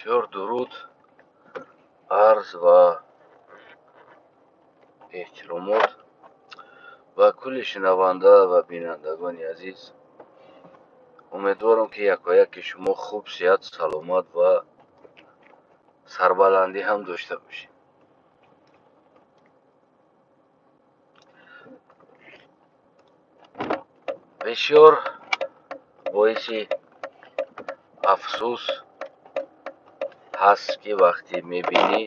Бисёр дуруд, арз ва эҳтиромот ба кулли шинаванда ва бинандагони азиз. Умедворам, ки якояки шумо хуб, сиҳат, саломат ва сарбаландӣ ҳам дошта бошед. Бисёр боиси афсӯс ҳаст, ки вақте мебинӣ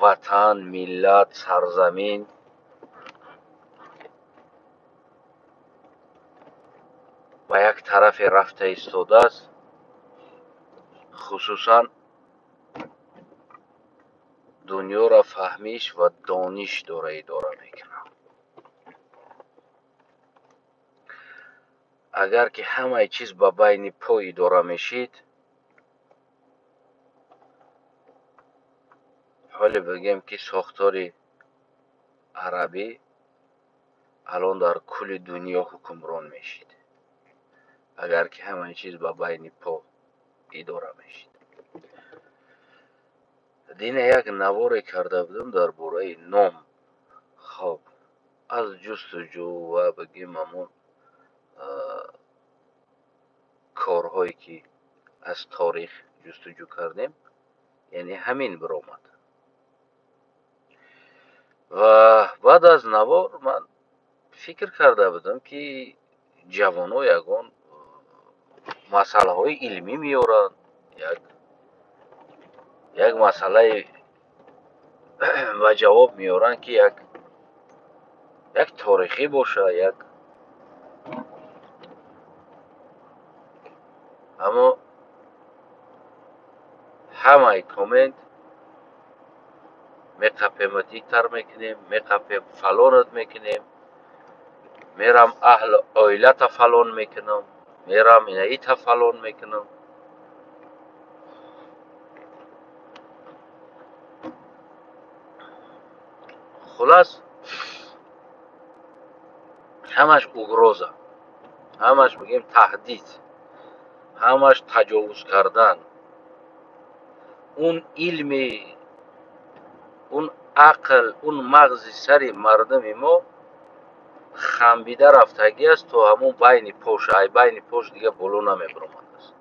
ватан, миллат, сарзамин ба як тарафе рафта истодааст, хусусан дунёро фаҳмиш ва дониш дора идора мекунад. Агар ки ҳамаи чиз ба байни по идора мешид, ҳоле бигем, ки сохтори арабӣ алон дар кулли дунё ҳукмрон мешид, агар ки ҳамаи чиз ба байни по идора мешид. Дина як наворе карда будам дар бораи ном. Хоб, аз ҷустуҷӯ ва бигем ҳамон корҳое, ки аз торих ҷустуҷӯ кардем, яъне ҳамин биромад. Ва баъд аз навор ман фикр карда будам, ки ҷавонҳо ягон масъалаҳои илмӣ меоранд, як масъалаи ба ҷавоб меоранд, ки як торихӣ боша, як. Аммо ҳамаи коммент: меқапемат, итар мекунем, меқапем, фалонат мекунем, мерам аҳли оилата фалон мекунам, мерам ина ита фалон мекунам. Хулас, ҳамаш угроза, ҳамаш бигем таҳдид, ҳамаш таҷовуз кардан. Он илми, он ақл, он мағзи сари мардуми мо хамбида рафтагӣ аст то ҳамон байни пош, ай байни пош дига боло намебиромадааст,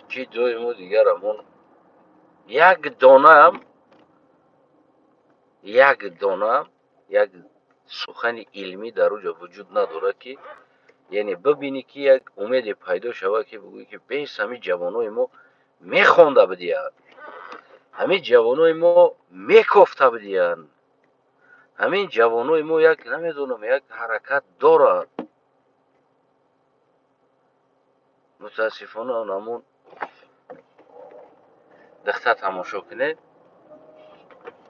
ки доимо дигар ҳамон як донаам, як донаам як сухани илмӣ дар оҷо вуҷуд надорад, ки яъне бибинӣ, ки як умеде пайдо шавад, ки бигӯӣ, ки бес ҳамин ҷавонои мо мехонда будиянд, ҳамин ҷавонои мо мекофта будиянд, ҳамин ҷавонои мо як, намедонам, як ҳаракат доранд. Мутаассифона, ҳамон духта тамошо кунед,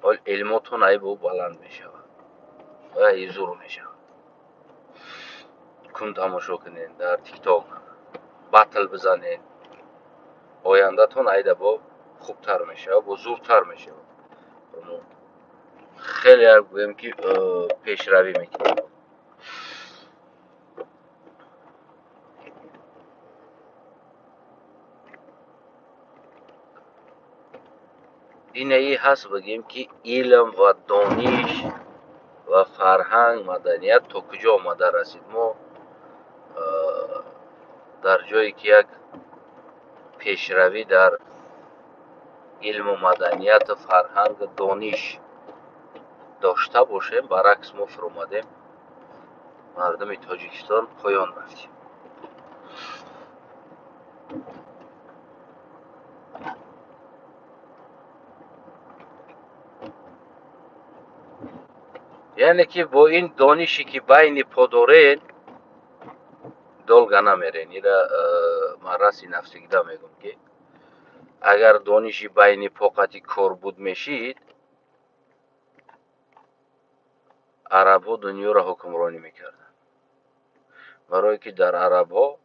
ҳол илмотон айбо баланд мешавад ва зур мешавад. Кун тамошо кунед, дар Тикток батл бизанед, ояндатон айда бо хубтар мешавад, бо зуртар мешавад, хеле гӯем, ки пешравӣ мекунем. Инаи ҳаст, бигем, ки илм ва дониш ва фарҳанг, маданият то куҷо омада расид. Мо дар ҷое ки як пешравӣ дар илму маданияту фарҳангу дониш дошта бошем, баръакс, мо фуромадем, мардуми Тоҷикистон поён рафтем. Яъне ки бо ин донише, ки байни по дорен, долго намерен. Ира ман раси навсегда мегӯм, ки агар дониши байни по қати кор буд мешид, арабҳо дунёро ҳукмронӣ мекарданд, барое ки дар арабҳо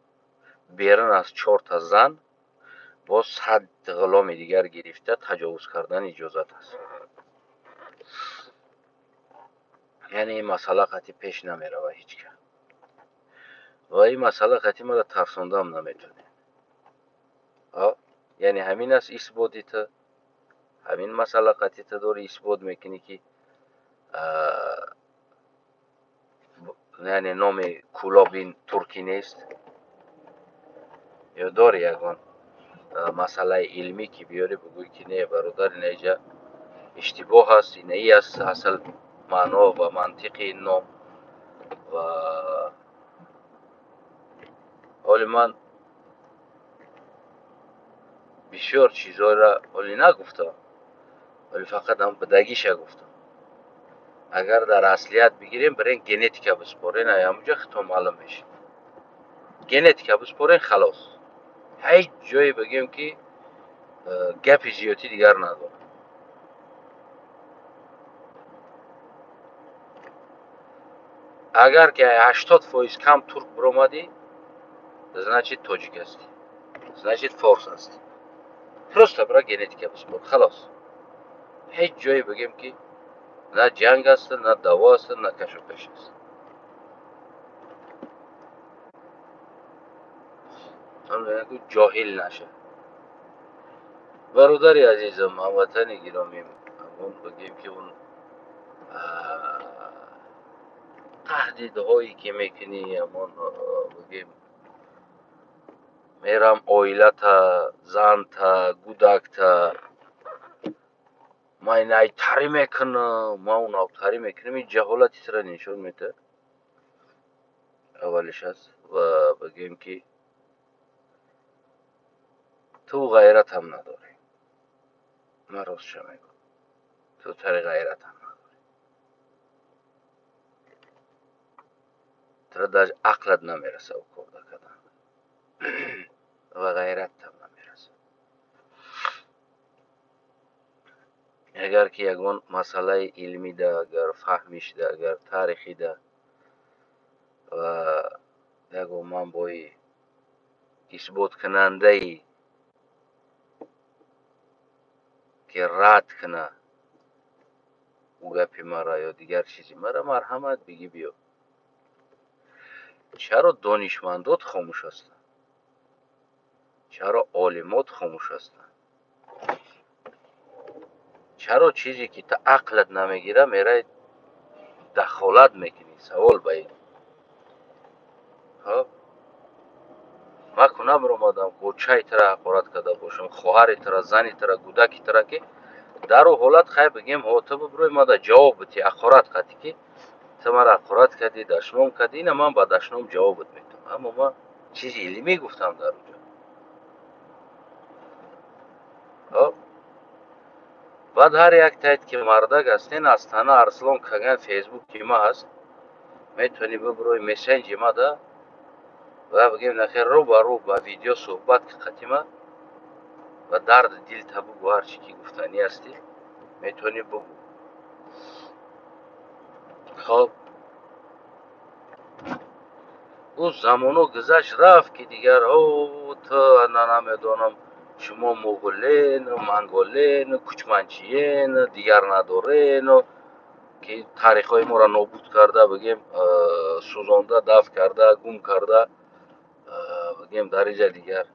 берун аз чорта зан боз 100 ғуломи дигар гирифта таҷовуз кардан иҷозат аст. Яъне ин масъала қатъи пеш намерава ҳеҷ ка. Ва ин масъала қатъи мара тарсондаам наметонед. Яъне ҳамин аст исботи ту, ҳамин масъала қатъи ту дори исбот мекунӣ, ки яъне номи Кӯлоб ин туркӣ нест. Ё дори ягон масъалаи илмӣ, ки биёрӣ бигӯӣ, ки не, бародар, ина иҷа иштибоҳ аст, инаи аст асл маъно ва мантиқи ин ном. Ва ҳоли ман бисёр чизҳоро ҳоли нагуфтам, ҳоли фақат ҳам бидагиша гуфтам. Агар дар аслият бигирем, бирен генетика биспорен, ай ҳамуҷа хито маълум мешавад. Генетика биспорен, халос. Ҳеҷ ҷое бигем, ки гапи зиёдӣ дигар надорам. Агар ки 80% кам турк биромадӣ, значит тоҷик ҳастӣ, значит форс ҳастӣ. Просто бира генетика биспор, халос. Ҳеҷ ҷое бигем, ки на ҷанг аст, на даъво аст, на кашокаш аст. Ҷоҳил наша. Бародари азизам, ҳамватани гиромим, он бигем, ки он таҳдидҳое ки мекунӣ, ҳамон бигем мерам оилата, занта, гудакта ман инайтарӣ мекунам, ман унавтарӣ мекунам, ин ҷаҳолати тура нишон медиҳад аввалиш аст. Ва бигем, ки ту ғайратам надорӣ. Ман ростша мегӯям, ту тари ғайратам надорӣ, тура даже ақлат намераса ӯ корда кардан ва ғайраттам намераса. Агар ки ягон масъалаи илмида, агар фаҳмишда, агар таърихида ва ягон манбои исботкунандаи ки рад куна ӯ гапи мара ё дигар чизи мара, марҳамат, бигӣ биё. Чаро донишмандот хомӯш ҳастанд? Чаро олимот хомӯш ҳастанд? Чаро чизе ки ту ақлат намегира, мерай дахолат мекунӣ? Савол ба ин. Ман ку набиромадам кӯчаи тура ҳақорат карда бошам, хоҳари тура, зани тура, гудаки тура, ки дар ӯ ҳолат хай бигем, ҳо ту бибирӯй мада ҷавоб битӣ, ҳақорат кардӣ, ки ту мара ҳақорат кардӣ, дашном кардӣ, ина ман ба дашном ҷавобат метавам. Аммо ман чизи илмӣ гуфтам дар уҷо. Баъд ҳар як таид ки мардак ҳастен, аз тана Арслон Каган фейсбуки ма ҳаст, метавонӣ бибирӯй мессенҷи ма да ва бигем нахер рӯ ба рӯ ба видео суҳбат ки қатима ва дарди дилта бугӯ, ҳар чи ки гуфтанӣ ҳастӣ метавонӣ бугӯ. Хоб, ӯ замоно гузашт рафт, ки дигар о ту на намедонам, шумо муғулену монголену кучманчиену дигар надорену, ки таърихҳои моро нобуд карда, бигем, сӯзонда, дафт карда, гум карда, бигем, дар инҷа дигар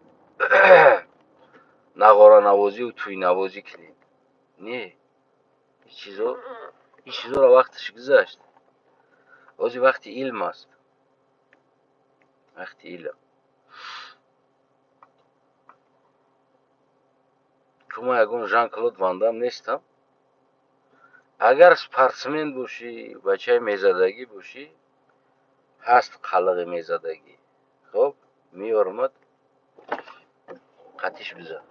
нағоранавозиву тӯйнавозӣ кунем. Не, ин чизоро вақташ гузашт. Ҳозир вақти илм аст, вақти илм. Чун ман ягон Жан Клод Ван Дам нестам. Агар спортсмен бошӣ, бачаи мезадагӣ бошӣ, ҳаст қалиғи мезадагӣ, хоб меёрмад, қатиш бизан,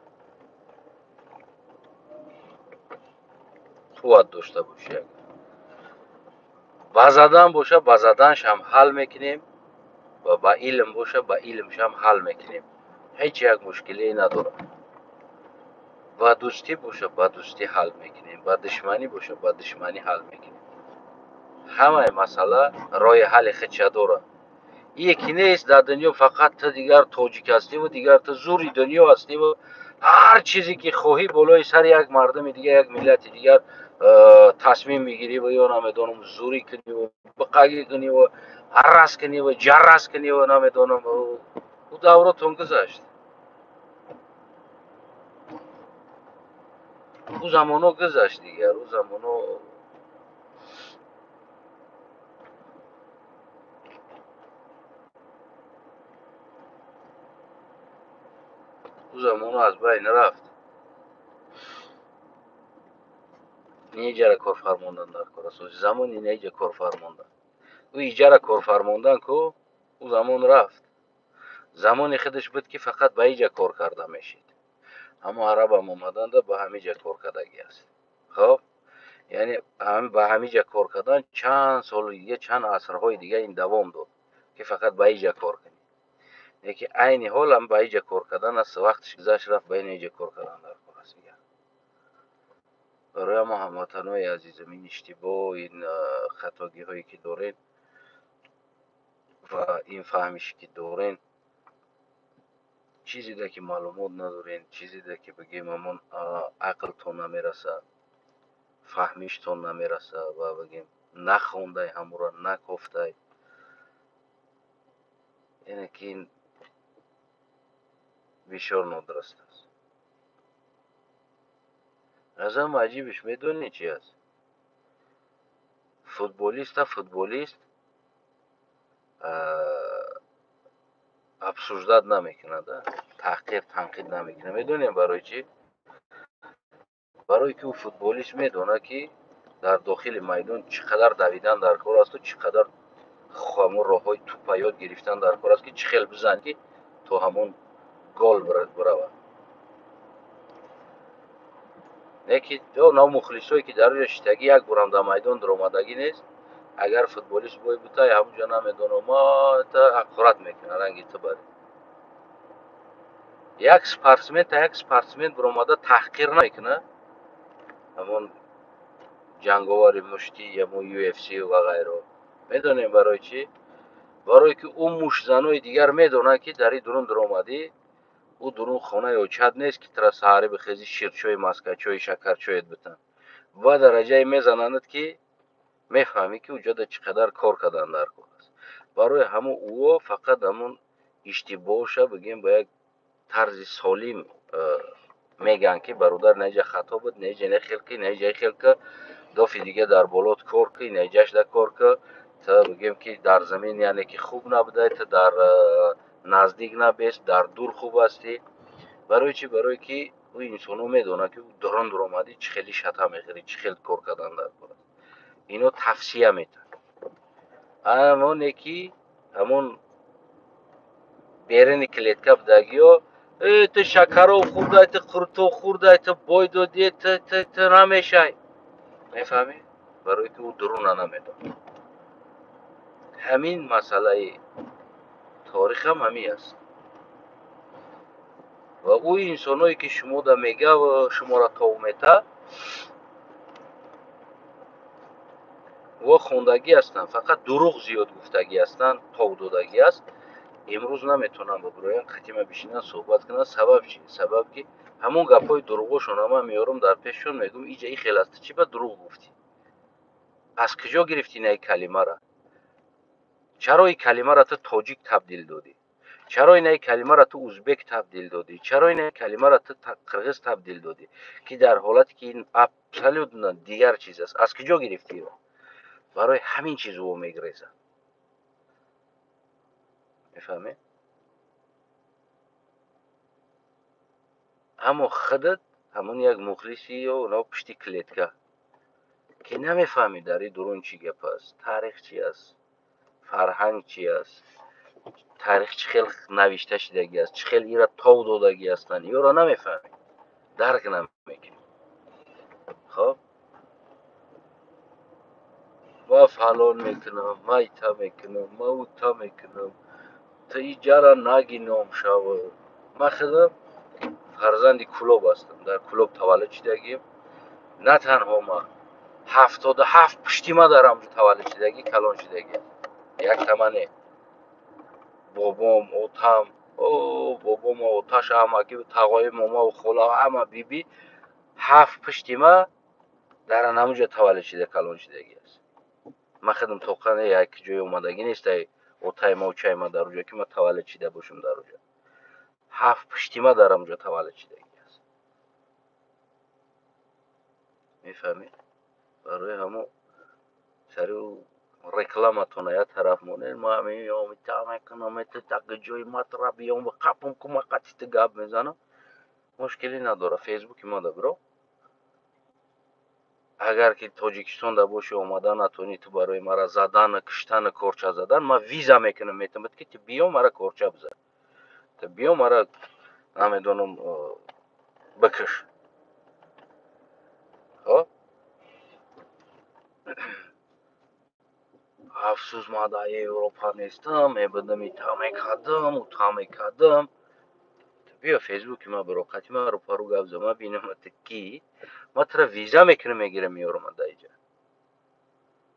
қувват дошта бошӣ. Агар ба задан боша, ба заданшам ҳал мекунем ва ба илм боша, ба илмшам ҳал мекунем. Ҳеҷ як мушкилие надорам. Ба дӯстӣ боша, ба дӯстӣ ҳал мекунем, ба душманӣ боша, ба душманӣ ҳал мекунем. Ҳамаи масъала роҳи ҳалли худша дорад. Ие ки нест дар дунё фақат ту дигар тоҷик ҳастиву дигар ту зури дунё ҳастиву ҳар чизе ки хоҳӣ болои сари як мардуми дигар, як миллати дигар тасмим мегирӣ ва ё намедонам зурӣ куниву биқагӣ куниву ҳаррас куниву ҷаррас куниву намедонам. Ӯ давротон гузашт, ӯ замоно гузашт дигар, ӯ замоно аз байн рафт. Неҷара кор фармондан дар кор аст. Замони неҷа кор фармондан, ӯ иҷара кор фармондан ку, ӯ замон рафт. Замони худаш буд, ки фақат ба иҷа кор карда мешид. Ҳамо арабам омаданда ба ҳамиҷа кор кардагӣ аст. Хоб, яъне ба ҳамиҷа кор кардан чанд соли дига, чанд асрҳои дига ин давом дод, ки фақат ба иҷа кор кунӣ. Лекин айни ҳол ҳам ба иҷа кор кардан аст, вақтиш гузашт рафт, ба ин иҷа кор кардан дар кор аст дигар. Барои ҳамо ҳамватанои азизам, ин иштибоҳ, ин хатогиҳое ки дорем ва ин фаҳмише ки дорем, чизе ки маълумот надорем, чизе ки бигем ҳамон ақлтон намерасад, фаҳмиштон намерасад ва бигем нахондай, ҳамура накофтай, яъне ки ин бисёр нодуруст аст. Аз ҳама аҷибиш медонед чи аст? Футболиста футболист обсуждать намекунад, таҳқир танқид намекунад. Медонем барои чӣ? Барое ки ӯ футболист медонад, ки дар дохили майдон чӣ қадар давидан дар кор асту чӣ қадар ҳамон роҳҳои тӯпа ёд гирифтан дар кор аст, ки чӣ хел бизанӣ, ки то ҳамон гол биравад. Не ки мухлисое ки дар оҷа шиштагӣ, як борам дар майдон даромадагӣ нест. Агар футболист бой бутай, ҳамонҷо намедонам, та ҳақорат мекунад, ранги ту бари. Як спортсмен та як спортсмен биромада таҳқир намекунад, ҳамон ҷанговари муштӣ, ҳамон UFC ва ғайро. Медонем барои чӣ? Барое ки ӯ муштзанои дигар медонад, ки дар ин дурун даромадӣ, ӯ дурун хонаи очат нест, ки тура саҳарӣ бихези, ширчойи, маскачойи, шакарчоят битан. Ба дараҷае мезананд, ки мефаҳмӣ, ки уҷода чӣ қадар кор кардан дар кор аст. Барои ҳамон ӯо фақат ҳамон иштибоҳша бигем ба як тарзи солим мегӯянд, ки бародар, неҷа хато буд, неҷа нехел ки, неҷа хел ки, дофи дига дар болот кор ки, неҷашда кор ки, та бигем ки дар замин, яъне ки хуб набудай, та дар наздик набест, дар дур хуб ҳастӣ. Барои чӣ? Барое ки ӯ инсонҳо медонад, ки дурун дуромадӣ чӣ хели шата мехӯрӣ, чӣ хел кор кардан дар кор аст. Ино тавсия метаҳанд. Ҳамоне ки ҳамон берини клетка будагиё, э, ту шакароб хӯрдай, ту қуртоқ хӯрдай, ту бой додӣ, ту намешай. Мефаҳмӣ? Барое ки ӯ дуруна намедонад. Ҳамин масъалаи торихам ҳамин аст. Ва ӯ инсоное ки шумода мега, шуморо тов мета, во хондагӣ ҳастанд, фақат дурӯғ зиёд гуфтагӣ ҳастанд, тов додагӣ аст. Имрӯз наметавонанд ба бироян қатима бишинанд, суҳбат кунанд. Сабаб чи? Сабаб ки ҳамон гапҳои дурӯғошон ман меорам дар пешшон, мегӯм: иҷа и хел аст, чӣ ба дурӯғ гуфтӣ? Аз куҷо гирифтӣ ина калимара? Чаро ин калимаро ту тоҷик табдил додӣ? Чаро ина калимаро ту узбек табдил додӣ? Чаро ина калимаро ту қирғиз табдил додӣ, ки дар ҳолате ки ин абсолютно дигар чиз аст? Аз куҷо гирифтӣ иро? Барои ҳамин чиз ӯ мегрезад. Мефаҳмед? Аммо худат ҳамон як мухлиси ё оно пушти клетка, ки намефаҳмӣ дар ин дурун чӣ гап аст, таърих чи аст, фарҳанг чи аст, таърих чӣ хел навишта шудагӣ аст, чӣ хел ира тов додагӣ ҳастанд, ёро намефаҳмӣ, дарк намекунӣ. Хоб, ма фалон мекунам, ма ита мекунам, ма ута мекунам, ту иҷара наги ном шава. Ман худам фарзанди Кӯлоб ҳастам, дар Кӯлоб таваллуд шудагием. На танҳо ман, 77 пушти ма дар ҳамҷо таваллуд шудагӣ, калон шудагӣ. Яктама не, бобом, отам, о бобом, оташ, амаки, тағои, момаву хола, ҳама, биби, ҳафт пушти ма дар ҳамонҷо таваллуд шуда, калон шудагӣ аст. Ман худам тоқане як ҷое омадагӣ нестай, отаи ма учаи ма дар уҷо, ки ман таваллуд шида бошам дар уҷо. Ҳафт пушти ма дар ҳамуҷо таваллуд шидагӣ аст. Мефаҳмед? Барои ҳамо сари рекламатона як тараф монед, ман меём, та мекунам, так ҷои матра биём, қапум кума қатити гап мезанам. Мушкилӣ надора, фейсбуки ма да биро. Агар ки Тоҷикистон да боши, омада натонӣ, ту барои мара задан, киштан, корча задан, ман виза мекунам, метавонад ки ту биё мара корча бизан. Ту биё мара намедонам бикиш. Хоб? Афсӯс, ман дар Европа нестам, мебудам, ита мекардам, ута мекардам. Биё фейсбуки ма биро, қати ма рӯпарӯ гап зан, ман бинам ту кӣ. Ман тура виза мекунам, мегирам, меёрам дар иҷа.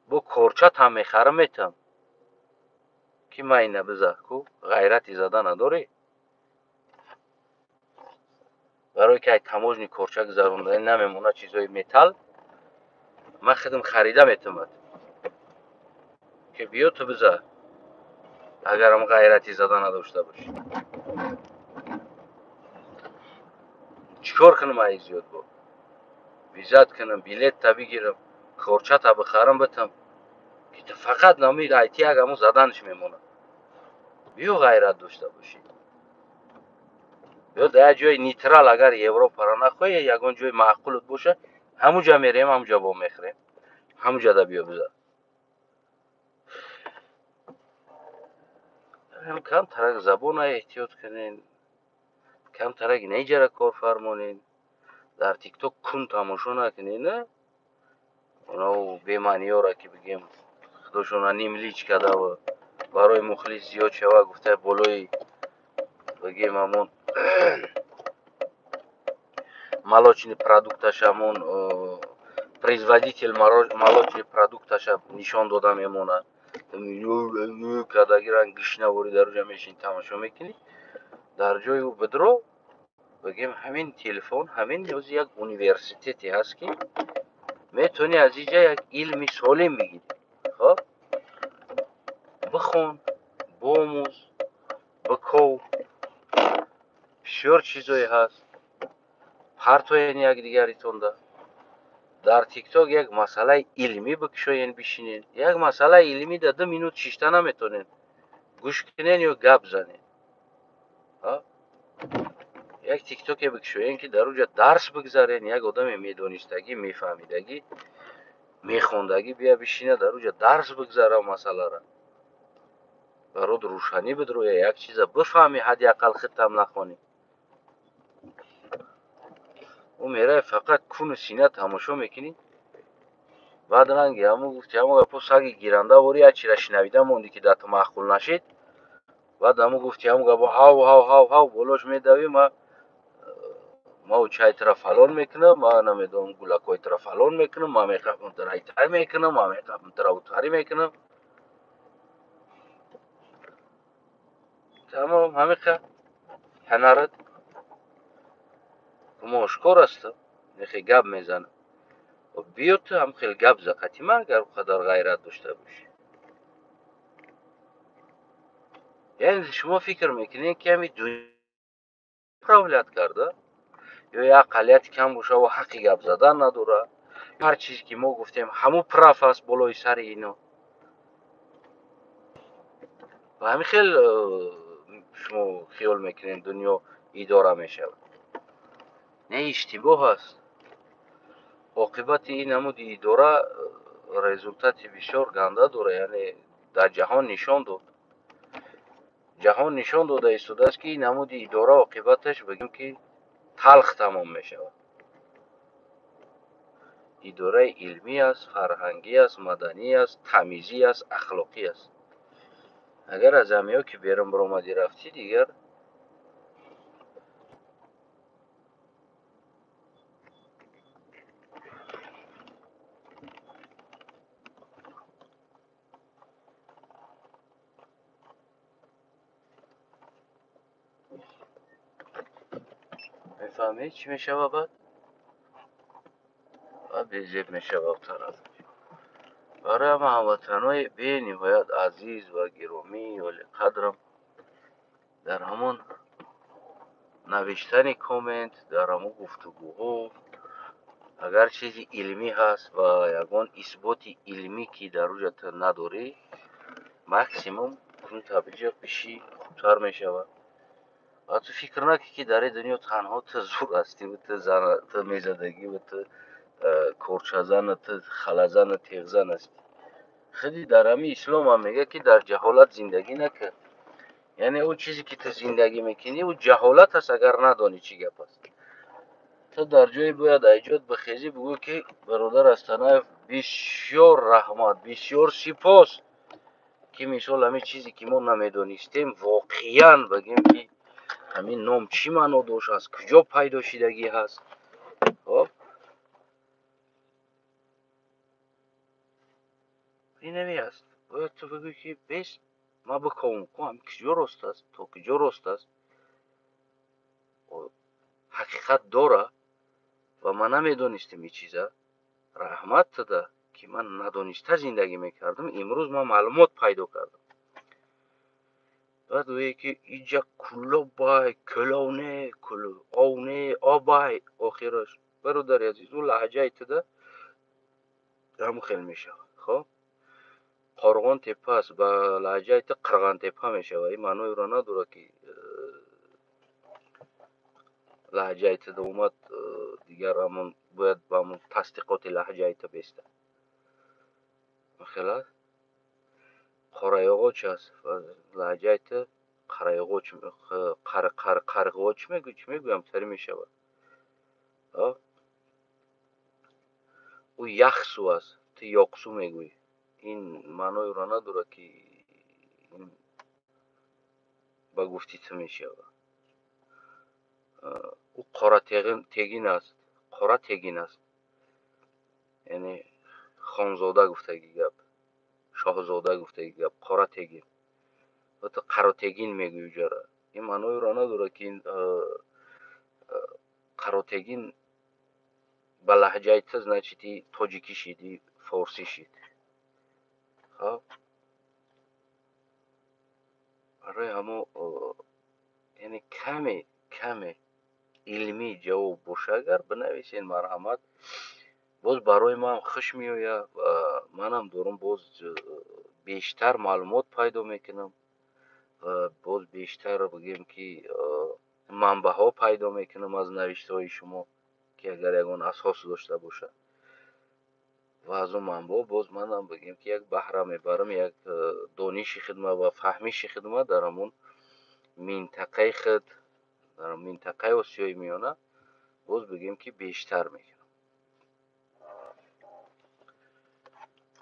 Бо корчат ҳам мехарам, метам. Ки ман ина биза, ку ғайрати зада надорӣ? Барои ки ай таможни корча гузаронда намемонад чизои металл, ман худам харида метавонад. Ки биё ту биза, агарам ғайрати зада надошта бошӣ. Чикор кунам ай зиёд бо? Визат кунам, билетта бигирам, корчата бихарам, битам. Ки ту фақат нами айти як ҳамон заданаш мемонад. Биё ғайрат дошта бошӣ. Биё дар як ҷои нейтрал, агар Европаро нахоҳӣ, ягон ҷои маъқулат боша, ҳамуҷа мерем, ҳамуҷа бо мехӯрем. Ҳамуҷа да биё биза. Камтарак забона эҳтиёт кунен, камтарак неҷара кор фармонен, дар тикток кун тамошо накунен, на? Оно бемаъниёра ки бигем, худошона нимлич кардава, барои мухлис зиёд шава гуфта болои бигем ҳамон молочный продукташ, ҳамон производитель молочный продукташа нишон дода мемонад. Кардагӣ ранг гишнаворӣ дар уҷа мешин тамошо мекунӣ. Дар ҷои ӯ бидро, бигем ҳамин телефон, ҳамин ниёзи як университете ҳаст, ки метавонӣ аз инҷа як илми солим бигирӣ. Хоб? Бихон, бомӯз, биков. Бисёр чизое ҳаст. Партоен якдигаритонда. Дар тикток як масъалаи илмӣ бикушоен, бишинен. Як масъалаи илмӣ да 2 минут шишта наметонен. Гӯш кунен ё гап занен. Як тиктоке бикушоен, ки дар уҷа дарс бигзарен, як одаме медонистагӣ, мефаҳмидагӣ, мехондагӣ бия бишина дар уҷа дарс бигзара масъалара. Барод рӯшанӣ бидроя, як чиза бифаҳмӣ, ҳадди ақал худтам нахонӣ. Ӯ мераве фақат куну сина тамошо мекунӣ. Баъд ранги ҳамун гуфти ҳамун гапо саги гиранда ворӣ як чира шинавида мондӣ, ки дар ту маъқул нашид. Баъд ҳамун гуфти ҳамун гапо ҳав ҳав ҳав ҳав болош медавӣ, ма учай тура фалон мекунам, ма намедонам гулакҳои тура фалон мекунам, ма мехоҳам тура итар мекунам, ма мехоҳам тура утарӣ мекунам. Тамом, ҳамиқа ҳанарат. Мо ошкор ҳастам, нехе гап мезанам. Биё ту ҳам хел гап за қати ман, агар он қадар ғайрат дошта бошӣ. Яъне шумо фикр мекунед, ки ҳамин дунё управлят карда, ё як ақаллияти кам боша ва ҳаққи гап задан надора. Ҳар чизе ки мо гуфтем, ҳамун прав аст болои сари ино. Ва ҳамин хел шумо хиёл мекунед дунё идора мешавад. Не, иштибоҳ аст. Оқибати ин намуди идора результати бисёр ганда дора, яъне дар ҷаҳон нишон дод. Ҷаҳон нишон дода истодааст, ки ин намуди идора оқибаташ бигем ки талх тамом мешавад. Идораи илмӣ аст, фарҳангӣ аст, маданӣ аст, тамизӣ аст, ахлоқӣ аст. Агар аз ҳамиҳо ки берун баромадӣ рафтӣ, дигар мефаҳмед чӣ мешавад баъд? Баъд безеб мешавад тараф. Барои ҳама ҳамватанҳои бениҳоят азиз ва гиромӣ, олиқадрам, дар ҳамон навиштани коммент, дар ҳамон гуфтугӯҳо агар чизи илмӣ ҳаст ва ягон исботи илмӣ ки дар уҷа ту надорӣ, максимум кун табиҷа пишӣ хубтар мешавад. Ва ту фикр накӣ, ки дар ин дунё танҳо ту зур ҳастӣ, ту ту мезадагӣ, ту корчазану ту халазану теғзан ҳастӣ. Худи дар ҳамин ислом ҳам мегӯяд, ки дар ҷаҳолат зиндагӣ накун. Яъне ӯ чизе ки ту зиндагӣ мекунӣ, ӯ ҷаҳолат аст, агар надонӣ чӣ гап аст. Ту дар ҷое бояд айҷод бихезӣ, бигӯ, ки бародар Астанаев, бисёр раҳмат, бисёр сипос, ки мисол ҳамин чизе ки мо намедонистем, воқеан бигем, ки ҳамин ном чӣ маъно дошт, аз куҷо пайдо шидагӣ ҳаст. Хоб, инаме аст. Бояд ту бигӯӣ, ки бес ман биковам, ку ҳам куҷо рост аст, то куҷо рост аст, ҳақиқат дора ва ман намедонистем ин чиза. Раҳмат туда, ки ман надониста зиндагӣ мекардам, имрӯз ман маълумот пайдо кардам. Баъд ӯе ки иҷа кулобай, кӯловне, овне, обай, охираш, бародари азиз, ӯ лаҳҷаи туда ҳамон хел мешавад. Хоб, Қорғон тепа аст, ба лаҳҷаи ту Қирғантепа мешавад. Ин маънои ӯро надорад, ки лаҳҷаи туда омад, дигар ҳамон бояд ба ҳамон тасдиқоти лаҳҷаи ту беста. Хел аст. Қораёғоч аст, лаҳҷаи ту Қарайғоч, Қарғоч мегӯй, чӣ мегӯям, тари мешавад. Ӯ яхсу аст, ту ёқсу мегӯӣ. Ин маънои ӯро надорад, ки ин ба гуфти ту мешавад. Ӯ Қоратегин аст, Қоратегин аст, яъне хонзода гуфтаги гап, шоҳзода гуфтаги гап, Қоратегин. Ва ту Қаротегин мегӯӣ уҷара. Ин маънои ӯро надорад, ки ин Қаротегин ба лаҳҷаи ту, значит, и тоҷикӣ шид, и форсӣ шид. Хоб, барои ҳамо, яъне каме каме илмӣ ҷавоб боша, агар бинависен, марҳамат, боз барои ман хуш меояд ва манам дорам боз бештар маълумот пайдо мекунам ва боз бештар, бигем, ки манбаъҳо пайдо мекунам аз навиштаҳои шумо, ки агар ягон асос дошта бошад, ва аз он манбаъ боз манам, бигем, ки як баҳра мебарам, як дониши хидмат ва фаҳмиши хидмат дар ҳамон минтақаи худ, дар минтақаи Осиёи Миёна боз, бигем, ки бештар мекунам.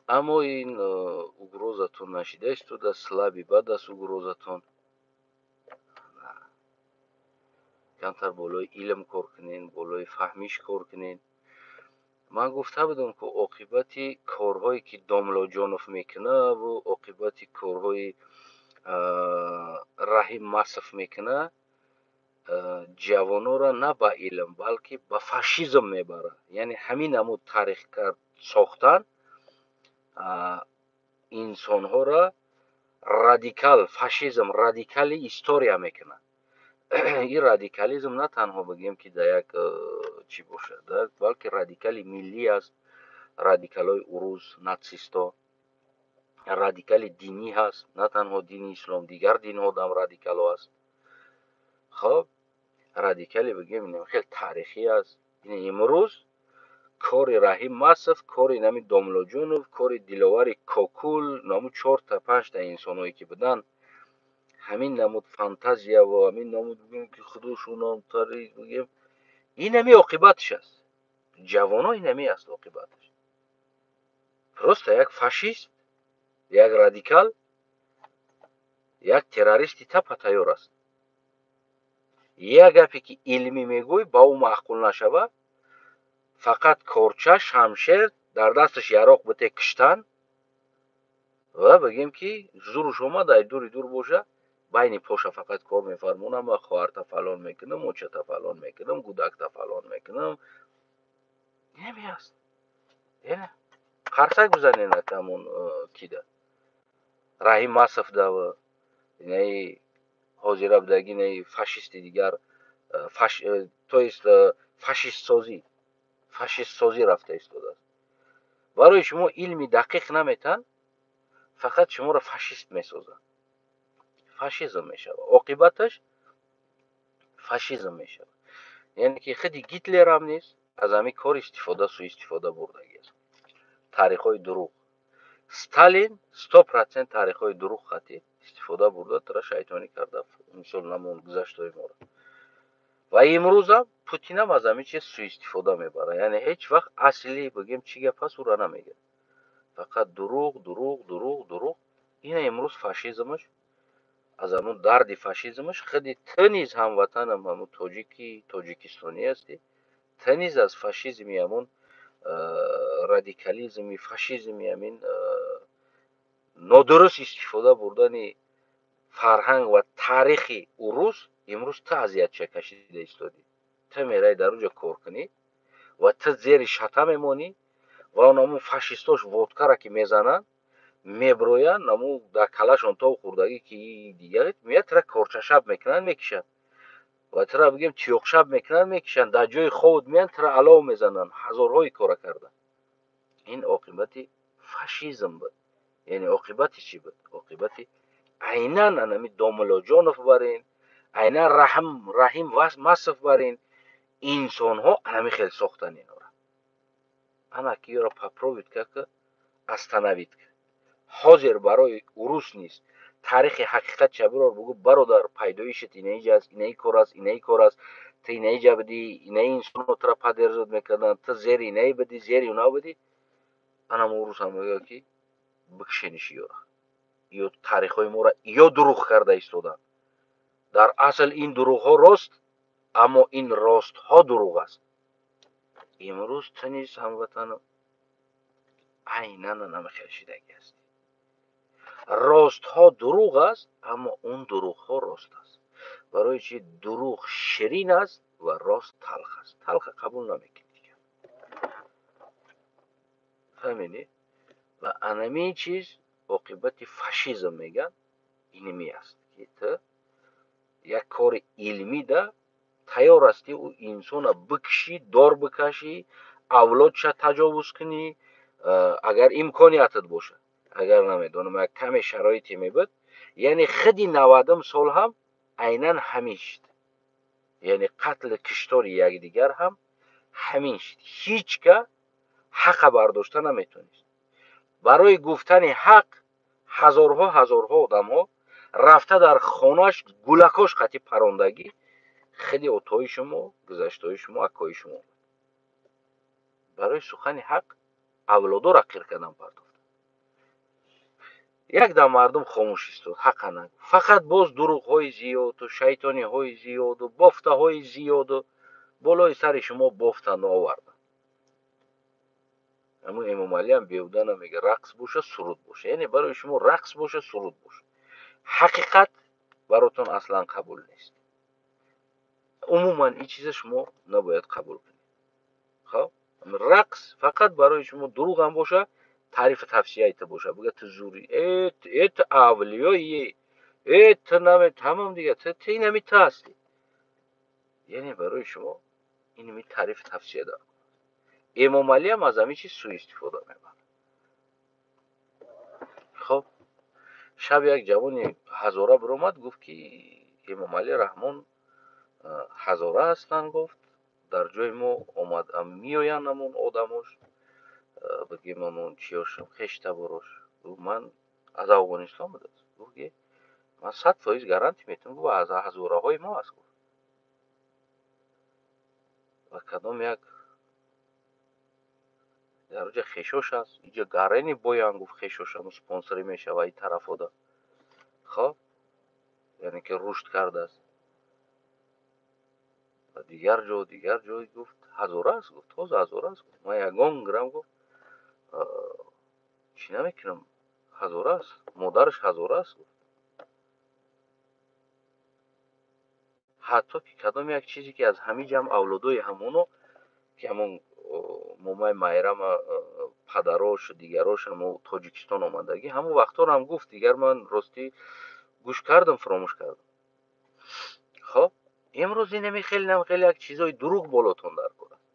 Аммо ин угрозатон нашида истода, слабый бад аст угрозатон. Камтар болои илм кор кунен, болои фаҳмиш кор кунен. Ман гуфта будам, ки оқибати корҳое ки Домлоҷонов мекунаву оқибати корҳои Раҳим Масов мекунад, ҷавононро на ба илм, балки ба фашизм мебарад. Яъне ҳамин намуд таърих кард сохтан инсонҳоро радикал фашизм, радикали история мекунад. Ин радикализм на танҳо, бигем, ки дар як чӣ бошад, балки радикали миллӣ аст, радикалҳои урус, натсисто, радикали динӣ ҳаст, на танҳо дини ислом, дигар динҳо дам радикалҳо аст. Хоб, радикали, бигем, хеле таърихӣ аст. Имрӯз кори Раҳим Масов, кори нами Домлоҷонов, кори Диловари Кокул, наму чорта панҷта инсонҳое ки буданд, ҳамин намуд фантазия ва ҳамин намуд, бигем, ки худошонам тари, бигем, инами оқибатш аст. Ҷавоно, инами аст оқибаташ. Просто як фашист, як радикал, як террористи тапа тайёр аст. Як гапе ки илмӣ мегӯй, ба ӯ маъқул нашавад, фақат корча, шамшер дар дасташ, яроқ бите, киштан ва, бигем, ки зуруш омад, ай дури дур боша, байни поша фақат кор мефармонам: ман хоҳарта фалон мекунам, очата фалон мекунам, гудакта фалон мекунам. Инами аст. Қарсак бизанед ҳамон кида Раҳим Масов дава, инаи ҳозира будаги, инаи фашисти дигар, то есть фашистсозӣ рафта истодааст. Барои шумо илми дақиқ наметан, фақат шуморо фашист месозанд. Фашизм мешавад, оқибаташ фашизм мешавад. Яъне ки худи Гитлерам низ аз ҳамин кор истифода, суистифода бурдагӣ аст. Таърихҳои дурӯғ. Сталин 100% таърихҳои дурӯғ хати истифода бурда, тура шайтонӣ карда, мисол намон гузаштаҳои моро. Ва имрӯзам Путинам аз ҳамин чиз суистифода мебарад. Яъне ҳеҷ вақт асли бигем чӣ гап ҳаст, ӯра намегӯяд. Фақат дурӯғ, дурӯғ, дурӯғ, дурӯғ. Ина имрӯз фашизмаш, аз ҳамун дарди фашизмаш худи ту низ, ҳамватанам, ҳамун тоҷики тоҷикистонӣ ҳастӣ, ту низ аз фашизми ҳамун радикализми фашизми ҳамин нодуруст истифода бурдани фарҳанг ва таърихи урус имрӯз ту азиятча кашида истодӣ. Ту меравӣ дар он ҷо кор кунӣ ва ту зери шата мемонӣ ва он ҳамун фашистош водкара ки мезананд, меброянд, наму дар калашон тов хӯрдагӣ ки дигар меяд, тура корчашаб мекунанд, мекишанд ва тура бигем тиёқшаб мекунанд, мекишанд, дар ҷои ховот меянд, тура алов мезананд, ҳазорҳои кора карда. Ин оқибати фашизм буд. Яъне оқибати чӣ буд? Оқибати айнан анами Домуллоҷонов барин, айнан Раҳим Масов барин, инсонҳо анами хел сохтан инора. Ана ки ёро поправить как остановить. Ҳозир барои урус нест. Таърихи ҳақиқат чабирор бугу, бародар, пайдоишат инаиҷа аст, инаи кор аст, инаи кор аст, ту инаиҷа будӣ, инаи инсонро тура поддерживать мекарданд, ту зери инаи будӣ, зери уна будӣ. Анам урус ҳам мегӯяд ки бикшениш ёра. Ё таърихҳои моро ё дурӯғ карда истоданд. Дар асл ин дурӯғҳо рост, аммо ин ростҳо дурӯғ аст. Имрӯз ту низ, ҳамватанам, айнан намехел шидагӣ ҳастӣ. Ростҳо дурӯғ аст, аммо он дурӯғҳо рост аст. Барои чи дурӯғ ширин аст ва рост талх аст. Талха қабул намекунӣ дигар. Фаҳмидӣ? Ва анамин чиз оқибати фашизм мегӯянд, инми аст ки ту як кори илмӣ да тайёр ҳастӣ ӯ инсона бикшӣ, дор бикашӣ, авлодша таҷовуз кунӣ, агар имкониятат бошад. Агар намедонам як каме шароите мебуд, яъне худи 90-ум сол ҳам айнан ҳамин шуд. Яъне қатли киштори якдигар ҳам ҳамин шуд. Ҳеҷ ка ҳақа бардошта наметонист. Барои гуфтани ҳақ ҳазорҳо ҳазорҳо одамҳо рафта дар хонаш гулакош қати парондагӣ хеле отои шумо, гузаштаҳои шумо, акои шумо. Барои сухани ҳақ авлодоро қир кардан партофт. Як дам мардум хомӯш истод, ҳақа нагуфт. Фақат боз дурӯғҳои зиёду шайтониҳои зиёду бофтаҳои зиёду болои сари шумо бофтанду оварданд. Ҳамун Эмомалиам беҳуда намега, рақс боша, суруд боша. Яъне барои шумо рақс боша, суруд боша. Ҳақиқат баротон аслан қабул нест. Умуман ин чиза шумо набояд қабул кунед. Хоб? Рақс фақат барои шумо дурӯғ ҳам боша, таърифу тавсияи ту боша. Буга ту зурӣ, э ту авлиёи, э ту наме тамом дига, ту инами ту ҳастӣ. Яъне барои шумо инами таърифу тавсия дар. Эмомалиам аз ҳамин чиз суистифода мебарад. Хоб, шаб як ҷавони ҳазора биромад, гуфт ки Эмомалӣ Раҳмон ҳазора ҳастанд, гуфт дар ҷои мо омад меоянд ҳамон одамош, бигем ҳамон чиёш, хештаборош. Гуфт ман аз Афғонистон будааст. Гуфт ки ман 100% гарантӣ метавонам, гуфт аз ҳазораҳои мо аст, гуфт. Ва кадом як дар оҷа хешош аст, инҷа гарени боян, гуфт хешошам спонсорӣ мешава ин тарафода. Хоб, яъне ки рушд кардааст. Ва дигар ҷо, дигар ҷой гуфт ҳазора аст, гуфт тоза ҳазора аст, гуфт ман ягон грамм гуфт чӣ намекунам, ҳазора аст, модараш ҳазора аст, гуфт. Ҳатто ки кадом як чизе ки аз ҳамин ҷамъ авлодои ҳамоно ки ҳамон момаи Майрама падарошу дигарош ҳамо Тоҷикистон омадагӣ, ҳамон вақтҳоро ҳам гуфт. Дигар ман ростӣ гӯш кардам, фуромӯш кардам. Хоб, имрӯз инами хеле нам хеле як чизои дурӯғ болотон дар кор аст.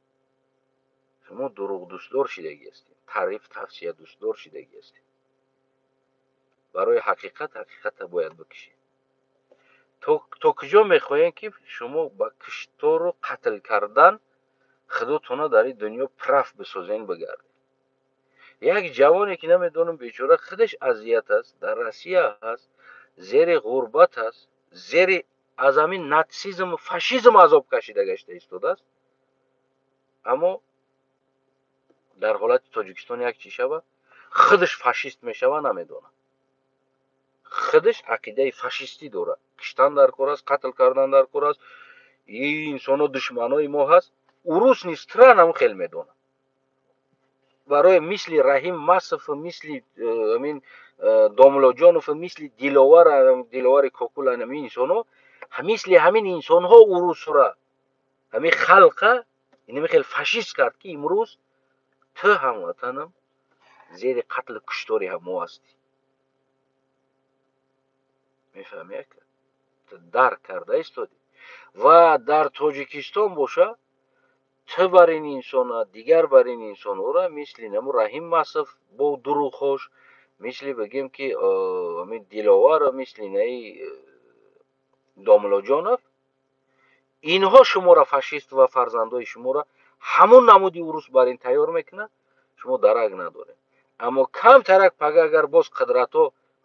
Шумо дурӯғ дӯстдор шидагӣ ҳастед, таъриф тавсия дӯстдор шидагӣ ҳастед. Барои ҳақиқат ҳақиқатро бояд бикушед. То куҷо мехоҳем, ки шумо ба киштору қатл кардан худотона дар ин дунё прав бисозен, бигардед? Як ҷавоне ки намедонам, бечора, худаш азият аст, дар Россия ҳаст, зери ғурбат аст, зери аз ҳамин натсизму фашизм азоб кашида гашта истодааст, аммо дар ҳолати Тоҷикистон як чӣ шава, худаш фашист мешава, намедонам. Худаш ақидаи фашистӣ дорад, киштан дар кор аст, қатл кардан дар кор аст, ин инсонҳо душманои мо ҳаст. Урус низ транам хел медонад. Барои мисли Раҳим Масов, мисли амин Домлоҷонов, мисли Диловар, Диловари Кокул, ҳамин инсонҳо, мисли ҳамин инсонҳо урусра, ҳамин халқа инами хел фашист кард, ки имрӯз ту ҳамватанам зери қатлу куштори ҳамо ҳастӣ. Мефаҳмӣ, ака? Ту дарк карда истодӣ. Ва дар Тоҷикистон боша, ту бар ин инсона, дигар бар ин инсонҳоро, мисли намо Раҳим Масов бо дурӯғҳош, мисли бигем ки ҳамин Диловар, мисли наи Домлоҷонов, инҳо шуморо фашист ва фарзандои шуморо ҳамон намуди урус бар ин тайёр мекунад, шумо дарак надоред. Аммо камтарак пага агар боз қудратҳо,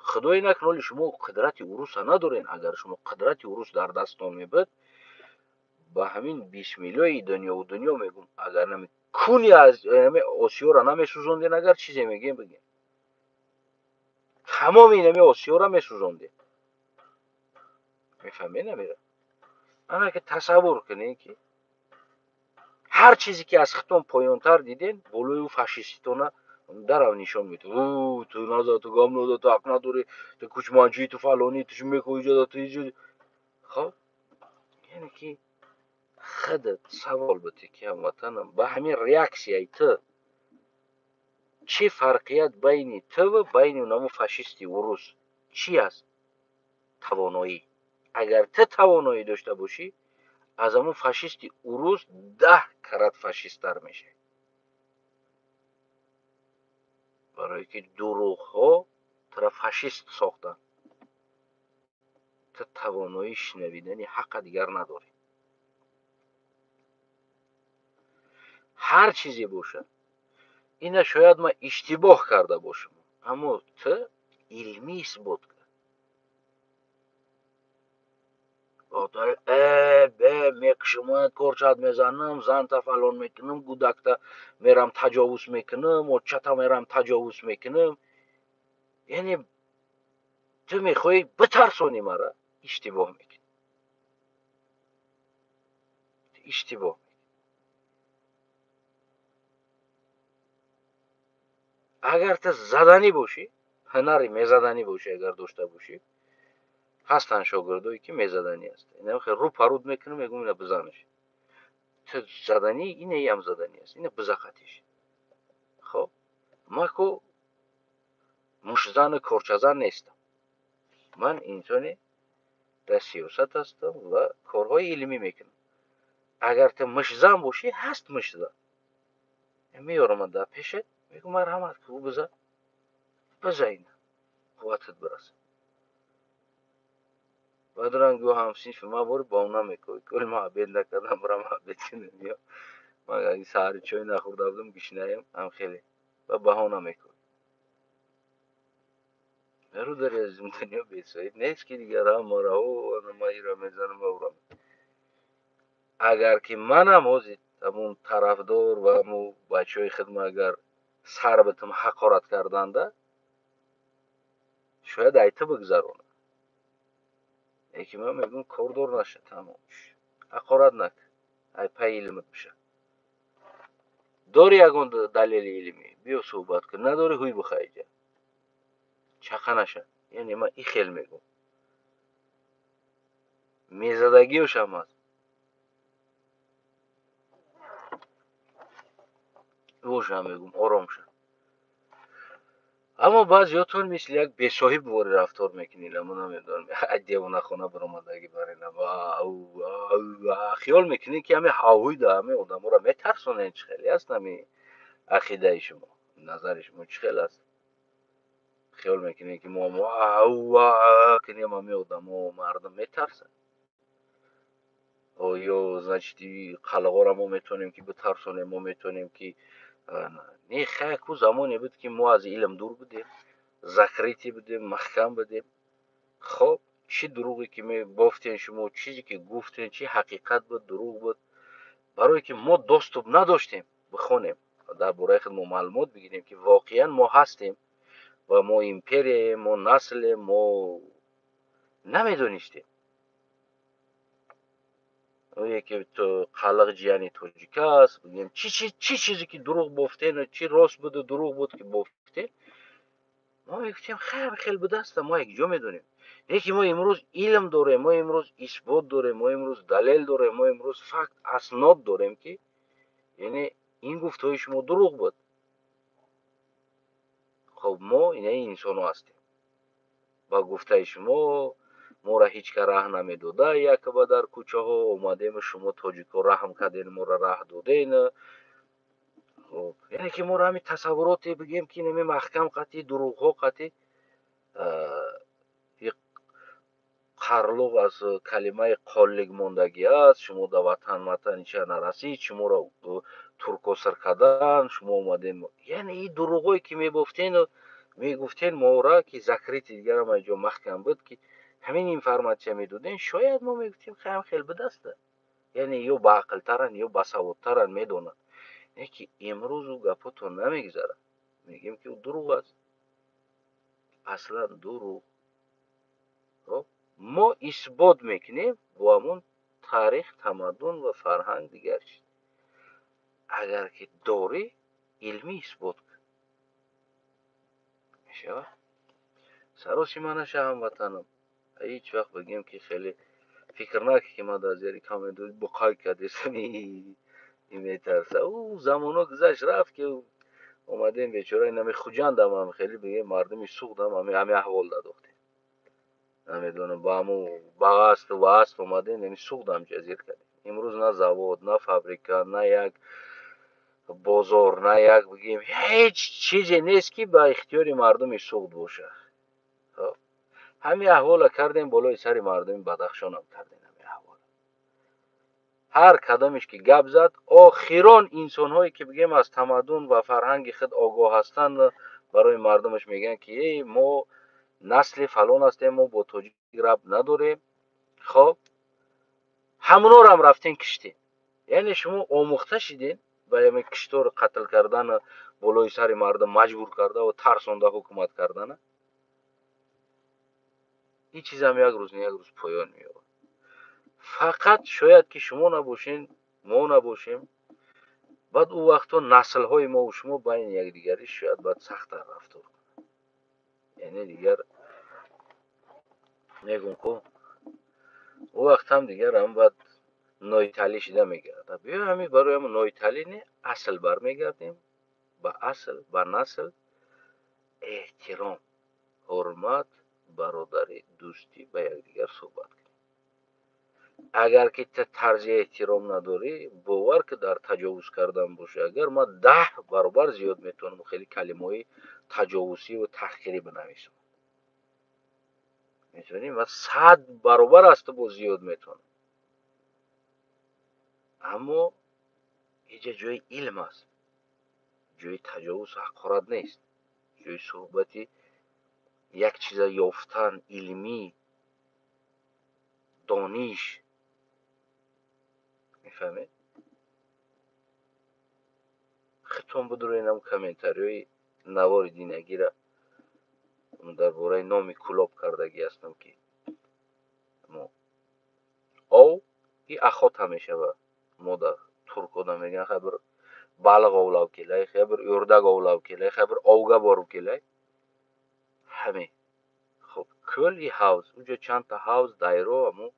худое накунад, оли шумо қудрати уруса надорен. Агар шумо қудрати урус дар дастон мебуд, ба ҳамин бисмиллои дунёву дунё мегум, агар нами куни аз нами Осиёра намесӯзонден, агар чизе мегем, бигем, тамоми нами Осиёра месӯзонден. Мефаҳмед намера? Ана ки тасаввур кунед, ки ҳар чизе ки аз хитон поёнтар диден, болои ӯ фашиститона дарав нишон медиҳад. Ӯ, ту наза, ту гам наза, ту ҳақ надорӣ, ту кучманчӣ, ту фалонӣ, ту чӣ мехоҳӣ иҷоза, ту иҷоза. Хоб, яъне ки худат савол бите, ки ҳамватанам, ба ҳамин реаксияи ту чӣ фарқият байни ту ва байни намо фашисти урус чӣ аст? Тавоноӣ. Агар ту тавоноӣ дошта бошӣ, аз ҳамон фашисти урус 10 карат фашисттар мешавӣ. Барое ки дурӯғҳо тура фашист сохтанд, ту тавоноии шунавидани ҳаққа дигар надорӣ. Ҳар чизе бошад, ина шояд ман иштибоҳ карда бошам, аммо ту илмӣ исбот кард. Б мекушам, корчат мезанам, занта фалон мекунам, гудакта мерам таҷовуз мекунам, очата мерам таҷовуз мекунам. Яъне ту мехоҳӣ битарсонӣ мара, иштибоҳ мекунӣ. Иштибоҳ. Агар ту заданӣ бошӣ, ҳунари мезаданӣ бошӣ, агар дошта бошӣ, ҳастанд шогирдое ки мезаданӣ ҳастанд. Ина хел рӯ паруд мекунам, мегӯм ина бизанаш. Ту заданӣ, инаам заданӣ аст, ина бизақатиш. Хоб, ман ку мушзану корчазан нестам. Ман инсони дар сиёсат ҳастам ва корҳои илмӣ мекунам. Агар ту мушзан бошӣ, ҳаст мушзан. Меёрам ман дар пешат, мегӯм марҳамат ку, биза. Биза ина. Қувватат бираса. Баъдан гӯ ҳамсинфи ман бори ба он намекӯй. Кӯли ман обед накардам, бирам обед кунам. Ё ман агар саҳари чой нахӯрда будам, гишнаям, ҳам хеле. Ва баҳона мекӯй. Бародари азизм, дунё бесоҳиб нест, ки дигар ҳамаро, о, ана ман ира мезанам, ва ура. Агар ки манам ҳозир ҳамун тарафдор ва ҳамун бачаҳои хидма агар сар битам ҳақорат карданда, шояд айта бигзаронам. Лекин ман мегӯм кордор наша, тамом. Ҳақорат накун, ай пай илмат биша. Дори ягон далели илмӣ, биё суҳбат кун, надори ҳуй бихайҷа. Чақа наша. Яъне ман и хел мегӯм. Мезадагиёшам аст. Бошам мегӯм, ором ша. Аммо баъзеҳотон мисли як бесоҳиб вори рафтор мекунед. Мо намедонам, девонахона баромадагӣ барина, хиёл мекунед, ки ҳами ҳавҳуйда ҳами одаморо метарсонед. Чӣ хеле аст ҳами ақидаи шумо, назари шумо чӣ хел аст? Хиёл мекунед, ки мо кунем, ҳами одамо, мардум метарсад? Ё, значит, қалғоро мо метавонем, ки битарсонем, мо метавонем, ки не. Хай, ку замоне буд, ки мо аз илм дур будем, закрытый будем, маҳкам будем. Хоб, чӣ дурӯғе ки мебофтен шумо, чизе ки гуфтен, чӣ ҳақиқат буд, дурӯғ буд, барое ки мо доступ надоштем бихонем, дар бораи худ мо маълумот бигирем, ки воқеан мо ҳастем ва мо империяем, мо наслем, мо намедонистем. Яке қалиқ ҷияни тоҷик аст, бигем, чӣ чизе ки дурӯғ бофтен, чӣ рост буду дурӯғ буд, ки бофтен, мо мегуфтем, хайр, хел будаста, мо якҷо медонем. Лекин мо имрӯз илм дорем, мо имрӯз исбот дорем, мо имрӯз далел дорем, мо имрӯз факт, аснод дорем, ки яъне ин гуфтаҳои шумо дурӯғ буд. Хоб, мо инаи инсонҳо ҳастем. Ба гуфтаи шумо моро ҳеҷ ка раҳ намедода, якба дар кӯчаҳо омадему шумо тоҷикҳо раҳм карден, моро раҳ доден. Хоб, яъне ки моро ҳамин тасаввуроте бигем, ки нами маҳкам қатъи дурӯғҳо қатъи қарлуқ аз калимаи қоллик мондагӣ аст. Шумо дар ватан матан ича нарасид, шуморо турко сир кардан, шумо омадем. Яъне ин дурӯғҳое ки мебофтену мегуфтен мора, ки закрытый, дигарам ҷо маҳкам буд, ки ҳамин информатсия медодем, шояд мо мегуфтем, хаям хел будаста, яъне ё баақлтаранд, ё басаводтаранд, медонанд. Не ки имрӯз ӯ гапотон намегузарад, мегӯем, ки ӯ дурӯғ аст, аслан дурӯғ. Мо исбот мекунем бо ҳамон таърих, тамаддун ва фарҳанг, дигар чиз. Агар ки дорӣ, илмӣ исбот кун, мешавад. Саросима наша, ҳамватанам. Ҳеҷ вақт бигем, ки хеле фикр накунӣ, ки ман дар зери коммент буқай кардесам, метарса. Ӯ замоно гузашт, рафт, ки омадем, бечора, инами Хуҷандам ҳам хеле бигем, мардуми Суғдам ҳами аҳвол дадохтем. Намедонам, ба ҳаму бағасту васт омадем, яъне Суғдам ҷазир кардем. Имрӯз на завод, на фабрика, на як бозор, на як, бигем, ҳеҷ чизе нест, ки ба ихтиёри мардуми Суғд бошад. Ҳамин аҳвола кардем, болои сари мардуми Бадахшонам кардем ҳамин аҳвола. Ҳар кадомеш ки гап зад, охирон инсонҳое ки, бигем, аз тамаддун ва фарҳанги худ огоҳ ҳастанд, барои мардумаш мегӯянд, ки эй, мо насли фалон ҳастем, мо бо тоҷик рабт надорем. Хоб, ҳамонорам рафтен, киштем. Яъне шумо омӯхта шиден ба ями киштору қатл кардану болои сари мардум маҷбур карда ва тарсонда ҳукумат кардана. Ин чизам як рӯз не як рӯз поён меёбад. Фақат шояд ки шумо набошен, мо набошем, баъд ӯ вақтҳо наслҳои мову шумо байни якдигарӣ шояд баъд сахттар рафтор кунад. Яъне дигар мегӯм ку, ӯ вақтам дигар ҳам баъд нойталӣ шида мегардад. Биё, ҳамин барои ҳам нойталӣ не, асл бармегардем, ба асл, ба насл, эҳтиром, ҳурмат, бародарӣ, дӯстӣ, ба якдигар суҳбат кунем. Агар ки ту тарзи эҳтиром надорӣ, бовар ки дар таҷовуз кардан бошӣ, агар ман 10 баробар зиёд метавонам хеле калимаҳои таҷовузиву таҳқирӣ бинависам, метавонӣ, ман 100 баробар аз ту боз зиёд метавонам. Аммо инҷа ҷои илм аст, ҷои таҷовуз, ҳақорат нест, ҷои суҳбати як чиза ёфтан, илмӣ дониш, мефаҳмед? Хитон бидуренам комментариҳои навори динагира, дар бораи номи Кӯлоб кардагӣ ҳастам, ки ов и охота мешавад. Мо дар туркода мегӯянд, хай, bir baliq ovlab kelay, хай, bir o'rdak ovlab kelay, хай, bir ovga borib kelay. Ҳамин. Хоб, кӯл и ҳавз, уҷо чандта ҳавз, дайро, ҳамун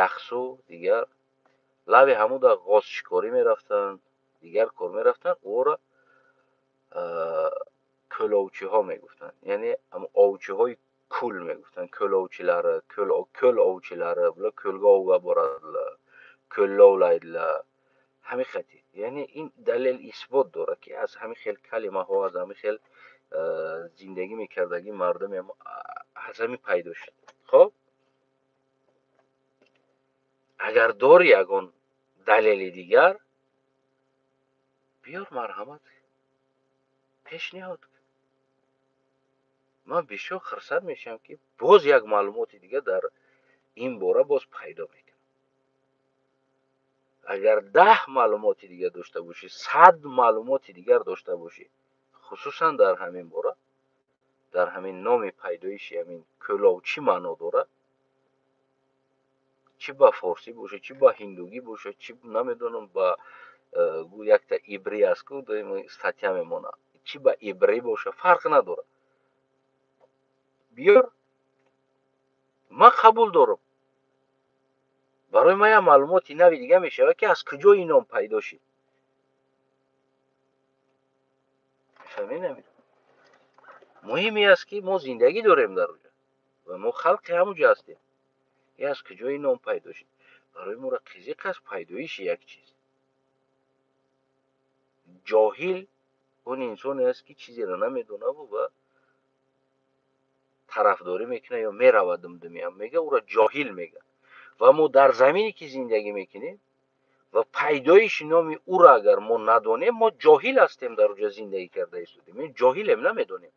яхсу, дигар лави ҳамуда ғозшикорӣ мерафтанд, дигар кор мерафтанд. Ӯро Кӯловчиҳо мегуфтанд, яъне овчиҳои кӯл мегуфтанд. Кӯловчилари, кӯл овчилари, була кӯлга овга борадилар, кӯлла овлайдилар. Ҳамин хати. Яъне ин далел исбот дорад, ки аз ҳамин хел калимаҳо, аз ҳамин хел зиндагӣ мекардагӣ мардуме аз ҳамин пайдо шуд. Хоб, агар дори ягон далели дигар, биёр, марҳамат, пешниҳод кун. Ман бисёр хурсанд мешавам, ки боз як маълумоти дигар дар ин бора боз пайдо мекунам. Агар 10 маълумоти дигар дошта бошӣ, 100 маълумоти дигар дошта бошӣ, хусусан дар ҳамин бора, дар ҳамин номи пайдоиши ҳамин кӯлов чӣ маъно дорад, чӣ ба форсӣ бошад, чӣ ба ҳиндугӣ бошад, чӣ намедонам ба якта ибрӣ аст ку статья мемонад, чӣ ба ибрӣ бошад, фарқ надорад. Биёр, ман қабул дорам. Барои ман як маълумоти нави дига мешавад, ки аз куҷо ин ном пайдо шид. Фаҳмед? Муҳим ин аст, ки мо зиндагӣ дорем дар оҷа ва мо халқи ҳамуҷа ҳастем. Ин аз куҷо ин ном пайдо шид? Барои моро қизиқ аст пайдоиши як чиз. Ҷоҳил он инсоне аст, ки чизеро намедонаву ва тарафдорӣ мекунад ё меравад думдумиам мега, ӯро ҷоҳил мега. Ва мо дар замине ки зиндагӣ мекунем ва пайдоиши номи ӯро агар мо надонем, мо ҷоҳил ҳастем, дар оҷа зиндагӣ карда истодем. Ҷоҳилем, намедонем.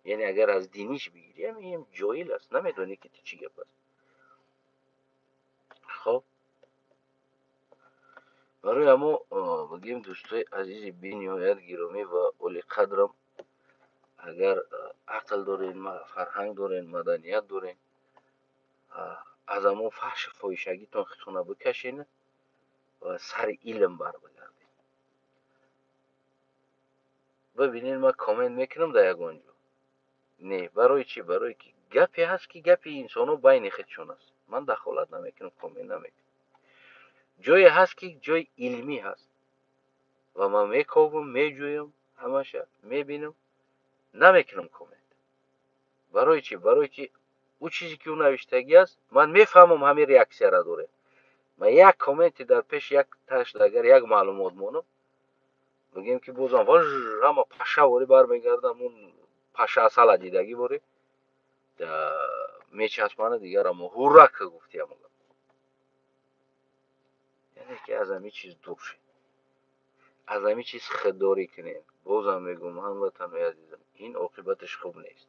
Яъне агар аз диниш бигирем, ин ҷоҳил аст, намедонӣ ки ту чӣ гап аст. Хоб, барои ҳамо бигем, дӯстои азизи бениҳоят гиромӣ ва олиқадрам, агар ақл дорен, фарҳанг дорен, маданият дорен, аз ҳамон фаҳшу фоҳишагитон худтонро бикашен ва сари илм барбигардед. Бибинед, ман коммент мекунам дар ягон ҷо. Не, барои чӣ? Барои ки гапе ҳаст, ки гапи инсонҳо байни худшон аст. Ман дахолат намекунам, коммент намекунам. Ҷое ҳаст, ки ҷои илмӣ ҳаст ва ман мековам, меҷӯям, ҳамаша мебинам, намекунам коммент. Барои чӣ? Барои ки ӯ чизе ки ӯ навиштагӣ аст, ман мефаҳмам, ҳамин реаксияро дорем. Ман як комменти дар пеши як ташт агар як маълумот монам, бигем ки бозам важ ҳама паша ворӣ бармегардам, он паша асала дидагӣ ворӣ мечаспана, дигар амо ҳурра ка гуфти ҳамон гап. Яъне ки аз ҳамин чиз дур шед, аз ҳамин чиз худдорӣ кунед. Бозам мегӯям, ҳамватанои азизам, ин оқибаташ хуб нест.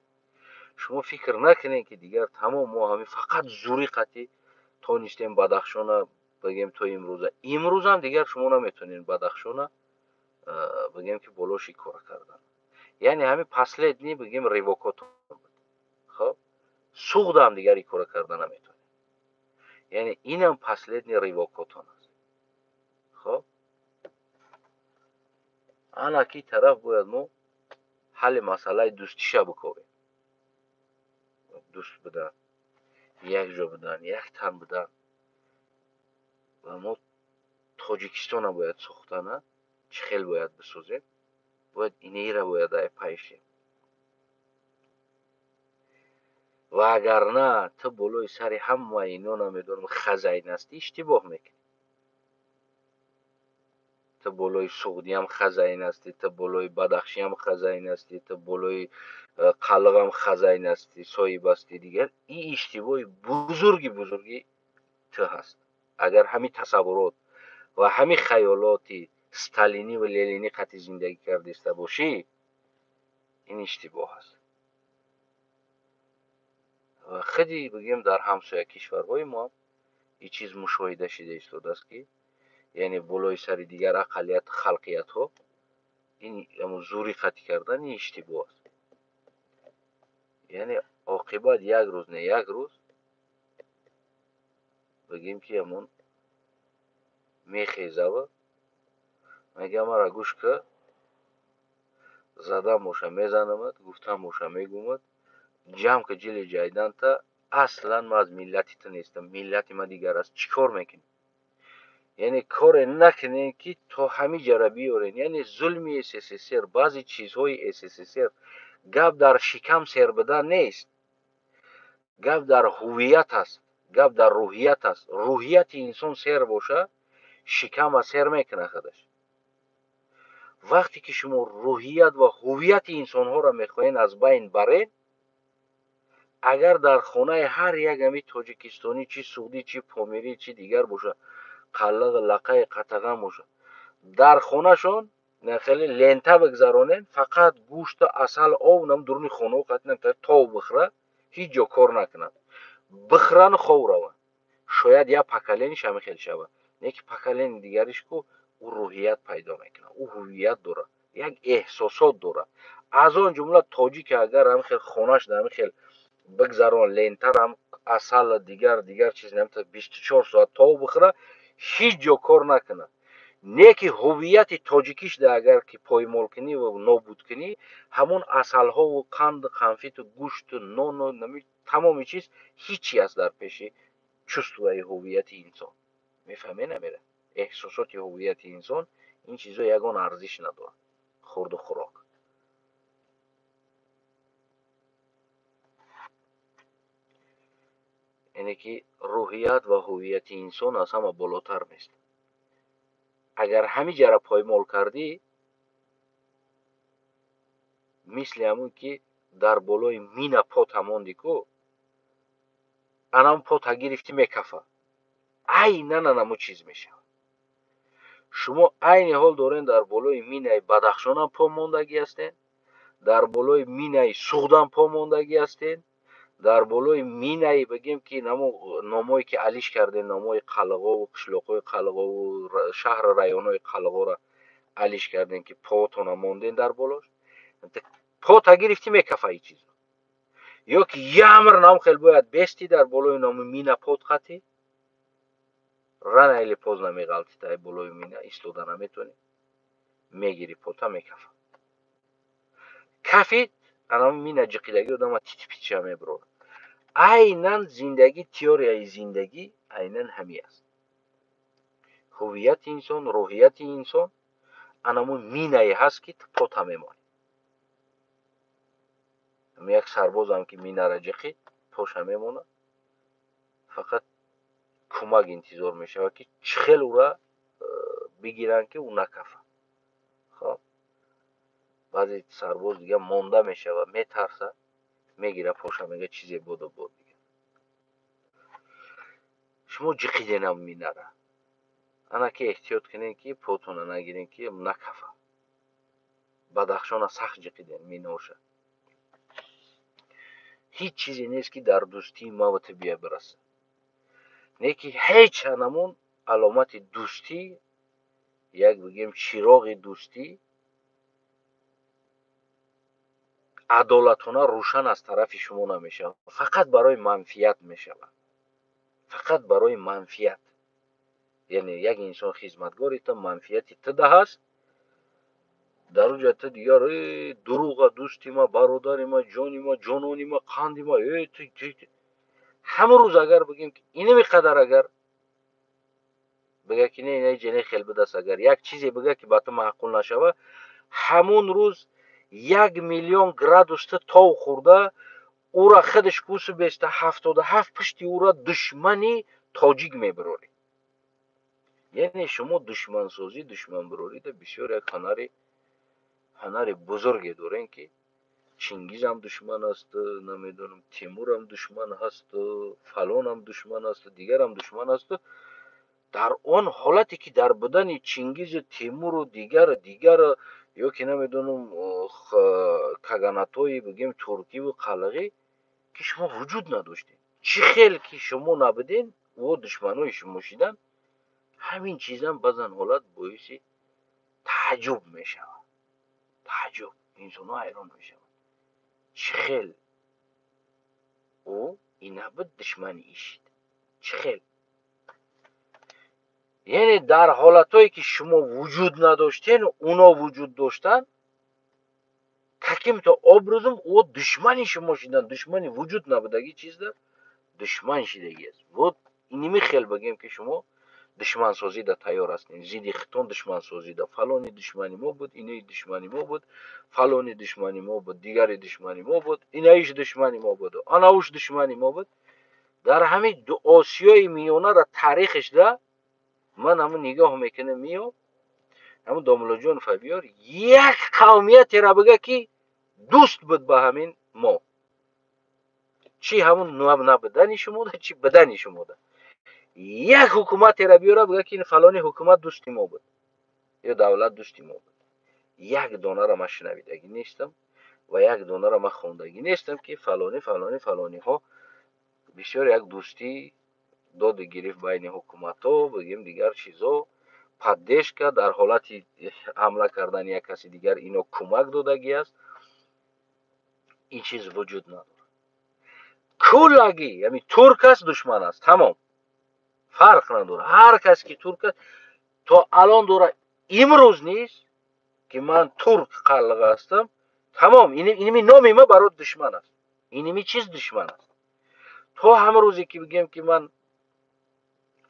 Шумо фикр накунед, ки дигар тамом мо ҳамин фақат зури қатӣ тонистем Бадахшона бигем то имрӯза. Имрӯзам дигар шумо наметонед Бадахшона бигем ки болоши кора кардан. Яъне ҳамин последний бигем рывокотон буд. Хоб, Суғдам дигар ин кора карда наметонед. Яъне инам последний рывокотон аст. Хоб, ана ки тараф бояд мо ҳалли масъалаи дӯстиша биковем. Дӯст будан, якҷо будан, яктан будан. Ва мо Тоҷикистона бояд сохтана, чӣ хел бояд бисозем? Бояд инеира бояд ай пайшем. Ва агар на, ту болои сари ҳамаи ино намедонам хазайн ҳастӣ, иштибоҳ мекунӣ. Ту болои Суғдиам хазайн ҳастӣ, ту болои Бадахшиам хазайн ҳастӣ, ту болои Қалғам хазайн ҳастӣ, соҳиб ҳастӣ. Дигар ин иштибоҳи бузурги бузурги ту ҳаст. Агар ҳамин тасаввурот ва ҳамин хаёлоти сталинӣ ва ленинӣ қатъи зиндагӣ кардаиста бошӣ, ин иштибоҳ аст. Ва худи бигем дар ҳамсоя кишварҳои мо ин чиз мушоҳида шида истодааст, ки яъне болои сари дигар ақаллият халқиятҳо ин зури қатъ кардан ин иштибоҳ аст. Яъне оқибат як рӯз не як рӯз бигем ки ҳамон мехезава, мега мара гӯш ка, задам боша мезанамад, гуфтам боша мегумад, ҷамъ ка ҷили ҷайданта, аслан ман аз миллати ту нестам, миллати ман дигар аст, чӣ кор мекунӣ? Яъне коре накунем, ки то ҳамин ҷара биёрем. Яъне зулми СССР, баъзе чизҳои СССР гап дар шикам сер будан нест, гап дар ҳувият аст, гап дар рӯҳият аст. Рӯҳияти инсон сер боша, шикама сер мекунад худаш. Вақте ки шумо рӯҳият ва ҳувияти инсонҳоро мехоҳед аз байн баред, агар дар хонаи ҳар як ҳами тоҷикистонӣ, чи суғдӣ, чи помирӣ, чи дигар боша, қаллағ, лақаи қатаған боша, дар хонашон хеле лента бигзаронед, фақат гӯшту асал, ов нам дуруни хонао қатинам тов бихӯра, ҳеҷ ҷо кор накунад, бихӯрану хов раванд. Шояд як поколениш ҳамин хел шавад, не ки поколени дигариш ку ӯ рӯҳият пайдо мекунад, ӯ ҳувият дорад, як эҳсосот дорад. Аз он ҷумла тоҷик агар ҳамин хел хонаш ҳамин хел бигзарон, лентарам асал дигар дигар чиз намта 24 соат тов бихӯра, ҳеҷ ҷо кор накунад. Не ки ҳувияти тоҷикиш да агар ки поймол кунӣ ва нобуд кунӣ, ҳамон асалҳову қанду қанфиту гӯшту нону тамоми чиз ҳичи аст дар пеши чувствои ҳувияти инсон. Мефаҳме намера? Эҳсосоти ҳувияти инсон ин чизо ягон арзиш надорад. Хурду хӯрок. Яъне ки рӯҳият ва ҳувияти инсон аз ҳама болотар мест. Агар ҳамин ҷара поймол кардӣ, мисли ҳамон ки дар болои мина пота монди ку, анам пота гирифтӣ мекафа, айнан анамо чиз мешавад. Шумо айни ҳол дорен дар болои минаи Бадахшонам по мондагӣ ҳастен, дар болои минаи Суғдам по мондагӣ ҳастен, дар болои минаи бигем ки номое ки алиш кардем, номои қалғову қишлоқҳои қалғову шаҳру районҳои қалғоро алиш кардем, ки потона мондем дар болош, пота гирифтӣ мекафа ин чизо. Ё ки ямр нам хел бояд бести дар болои номи мина пот қатӣ, рана или поздно меғалтӣ тай болои мина, истода наметонӣ, мегирӣ пота мекафа. Кафид анам мина ҷиқидагӣ одама титипитша мебурорад. Айнан зиндагӣ, теорияи зиндагӣ айнан ҳамин аст. Ҳувияти инсон, рӯҳияти инсон анамун минае ҳаст, ки пота мемонӣ. Як сарбозам ки минара ҷиқид, поша мемонад, фақат кӯмак интизор мешавад, ки чӣ хел ӯра бигиранд, ки ӯ накафа. Хоб, баъзе сарбоз дига монда мешавад, метарса, мегира поша, мега чизе бодо бод дига. Шумо ҷиқиденам минара, ана ки эҳтиёт кунед, ки потона нагирен, ки накафа. Бадахшона сахт ҷиқиден миноша. Ҳеҷ чизе нест, ки дар дӯстии ма ва ту бия бираса. Не ки ҳеҷ анамон аломати дӯстӣ, як бигем чироғи дӯстӣ адолатона рӯшан аз тарафи шумо намешавад, фақат барои манфиат мешавад, фақат барои манфиат. Яъне як инсон хизматгори ту, манфиати ту да ҳаст, дар уҷа ту дигар дурӯға, дӯсти ма, бародари ма, ҷони ма, ҷонони ма, қанди ма. Ҳамон рӯз агар бигем ки инами қадар агар бига ки не, инаи ҷене хел бидаст, агар як чизе бига ки ба ту маъқул нашава, ҳамон рӯз 1 миллион градус ту тов хӯрда, ӯра худаш кусу беста 77 пушти ӯра душмани тоҷик мебирорӣ. Яъне шумо душмансозӣ, душманбирорида бисёр як ҳунари бузурге дорем, ки Чингизам душман аст, намедонам, Тимурам душман ҳаст, фалонам душман аст, дигарам душман аст. Дар он ҳолате ки дар будани Чингизу Тимуру дигар дигар ё ки намедонам каганатҳои бигем туркиву қалғӣ ки шумо вуҷуд надоштед, чӣ хел ки шумо набуден, о душманои шумо шидан, ҳамин чизам баъзан ҳолат боиси тааҷҷуб мешавад. Тааҷҷуб, инсонҳо ҳайрон мешаванд, чӣ хел ӯ ина буд душмани ишид, чӣ хел. Яъне дар ҳолатҳое ки шумо вуҷуд надоштен, уно вуҷуд доштанд, каким-то образом ӯ душмани шумо шидан, душмани вуҷуд набудагӣ чизда душман шидагӣ аст. Вот иними хел бигем ки шумо душмансозида тайёр ҳастем, зидди хитон душмансозида. Фалони душмани мо буд, инаи душмани мо буд, фалони душмани мо буд, дигари душмани мо буд, инаиш душмани мо буд, анауш душмани мо буд. Дар ҳамин Осиёи Миёнара таърихашда ман ҳамун нигоҳ мекунам, миё ҳамун Домуллоҷон Фабиёр як қавмиятеро бига, ки дӯст буд ба ҳамин мо. Чӣ ҳамун набудани шумода, чӣ бидани шумода. Як ҳукуматеро биёра, бига, ки фалони ҳукумат дӯсти мо буд ё давлат дӯсти мо буд. Як донаро ман шунавидагӣ нестам ва як донаро ман хондагӣ нестам, ки фалони фалони фалониҳо бисёр як дӯстӣ доду гирифт байни ҳукуматҳо, бигем, дигар чизо, поддержка дар ҳолати ҳамла кардани як каси дигар ино кӯмак додагӣ аст. Ин чиз вуҷуд надорад. Куллагӣ яъне турк аст, душман аст, тамом, фарқ надорад. Ҳар кас ки турк аст, то алон дора, имрӯз нест, ки ман турк қаллиқ ҳастам, тамом, иними номи ма барои душман аст, иними чиз душман аст. То ҳамон рӯзе ки бигем, ки ман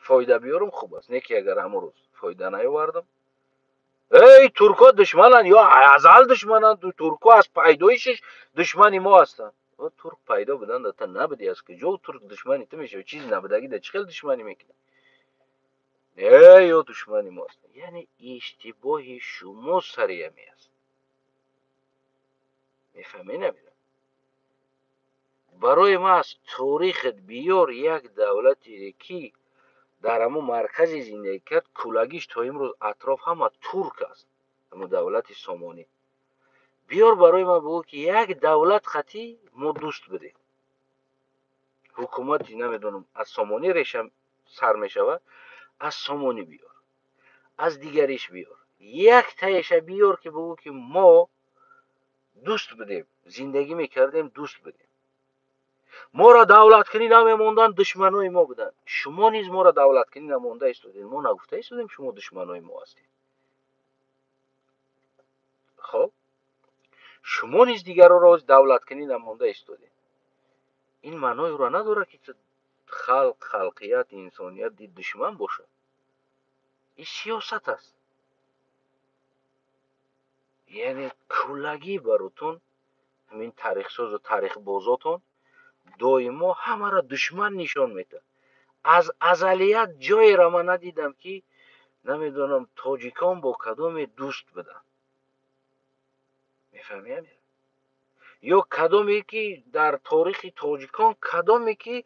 фоида биёрам, хуб аст. Не ки агар ҳамон рӯз фоида наёвардам, эй, туркҳо душмананд ё азал душмананд, туркҳо аз пайдоишиш душмани мо ҳастанд. Турк пайдо будан да та набуди, аз куҷо турк душмани ту мешавад? Чизи набудагӣ да чӣ хел душманӣ мекунӣ? Ё душмани мо ҳастанд. Яъне иштибоҳи шумо сари ҳами аст. Мефаҳмӣ, намедонам, барои ман аз торихат биёр як давлате, ки дар ҳамон маркази зиндагӣ кард, кӯлагиш то имрӯз атроф ҳама турк аст, ҳамон давлати Сомонӣ. Биёр барои ман, бигӯ, ки як давлат хатӣ мо дӯст будем, ҳукумати, намедонам, аз Сомонӣ реша сар мешавад, аз Сомонӣ биёр, аз дигариш биёр, як таеша биёр, ки бигӯ, ки мо дӯст будем, зиндагӣ мекардем, дӯст будем, моро давлаткунӣ намемонданд, душманои мо буданд. Шумо низ моро давлаткунӣ намонда истодед. Мо нагуфта истодем, шумо душманои мо ҳастед. Хоб, шумо низ дигарро давлаткунӣ намонда истодед. Ин маънои ӯро надорад, ки халқ, халқият, инсоният дид душман бошад. Ин сиёсат аст. Яъне куллагӣ баротон ҳамин таърихсозу таърихбозотон доимо ҳамаро душман нишон медиҳад. Аз азалият ҷоеро ман надидам, ки, намедонам, тоҷикон бо кадоме дӯст буданд. Мефаҳмӣ, амир? Ё кадоме ки дар торихи тоҷикон, кадоме ки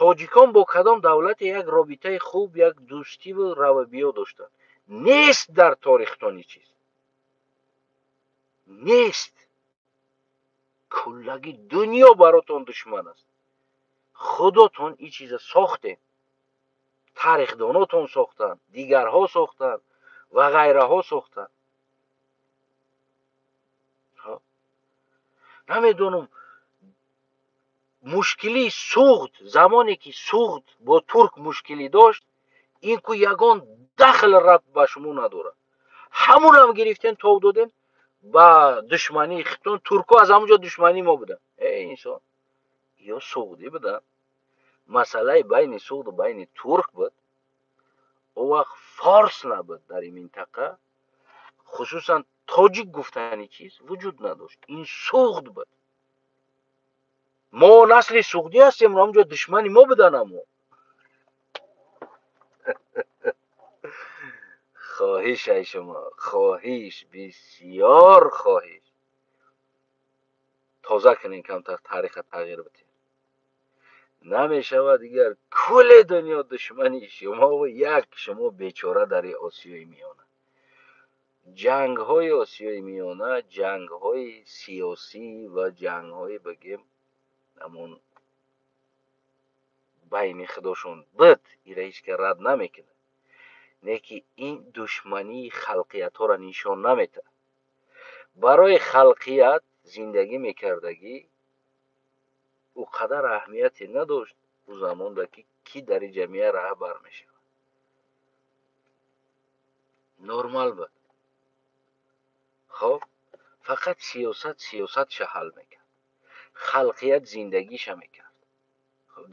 тоҷикон бо кадом давлате як робитаи хуб, як дӯстиву равобиё доштанд. Нест дар торихтон ин чиз, нест. Куллаги дунё баротон душман аст. Худотон ин чиза сохтем, тарихдонотон сохтанд, дигарҳо сохтанд ва ғайраҳо сохтанд. Намедонам, мушкилии Суғд, замоне ки Суғд бо турк мушкилӣ дошт, ин ку ягон дахл рабт ба шумо надорад. Ҳамонам гирифтем, тов додем ба душмании хитон. Туркҳо аз ҳамон ҷо душмании мо буданд. Э, инсон, ё суғдӣ буданд. Масъалаи байни суғду байни турк буд. О вақт форс набуд дар ин минтақа, хусусан тоҷик гуфтани чиз вуҷуд надошт. Ин суғд буд. Мо насли суғдӣ ҳастем, ҳамонҷо душмани мо будан. Амо хоҳиш, ай шумо, хоҳиш, бисёр хоҳиш, тоза кунем камтар тариха, тағйир бидем. Намешавад дигар кулли дунё душмани шумо, як шумо бечора дар Осиёи Миёна. Ҷангҳои Осиёи Миёна ҷангҳои сиёсӣ ва ҷангҳои, бигем, ҳамон байни худошон буд, ира ҳеҷ ка рад намекунад. Не ки ин душмании халқиятҳоро нишон наметаҳад. Барои халқият зиндагӣ мекардагӣ ӯ қадар аҳамияте надошт ӯ замонда, ки кӣ дар ин ҷамъия раҳбар мешавад. Нормал буд. Хоб, фақат сиёсат сиёсатша ҳал мекард, халқият зиндагиша мекард.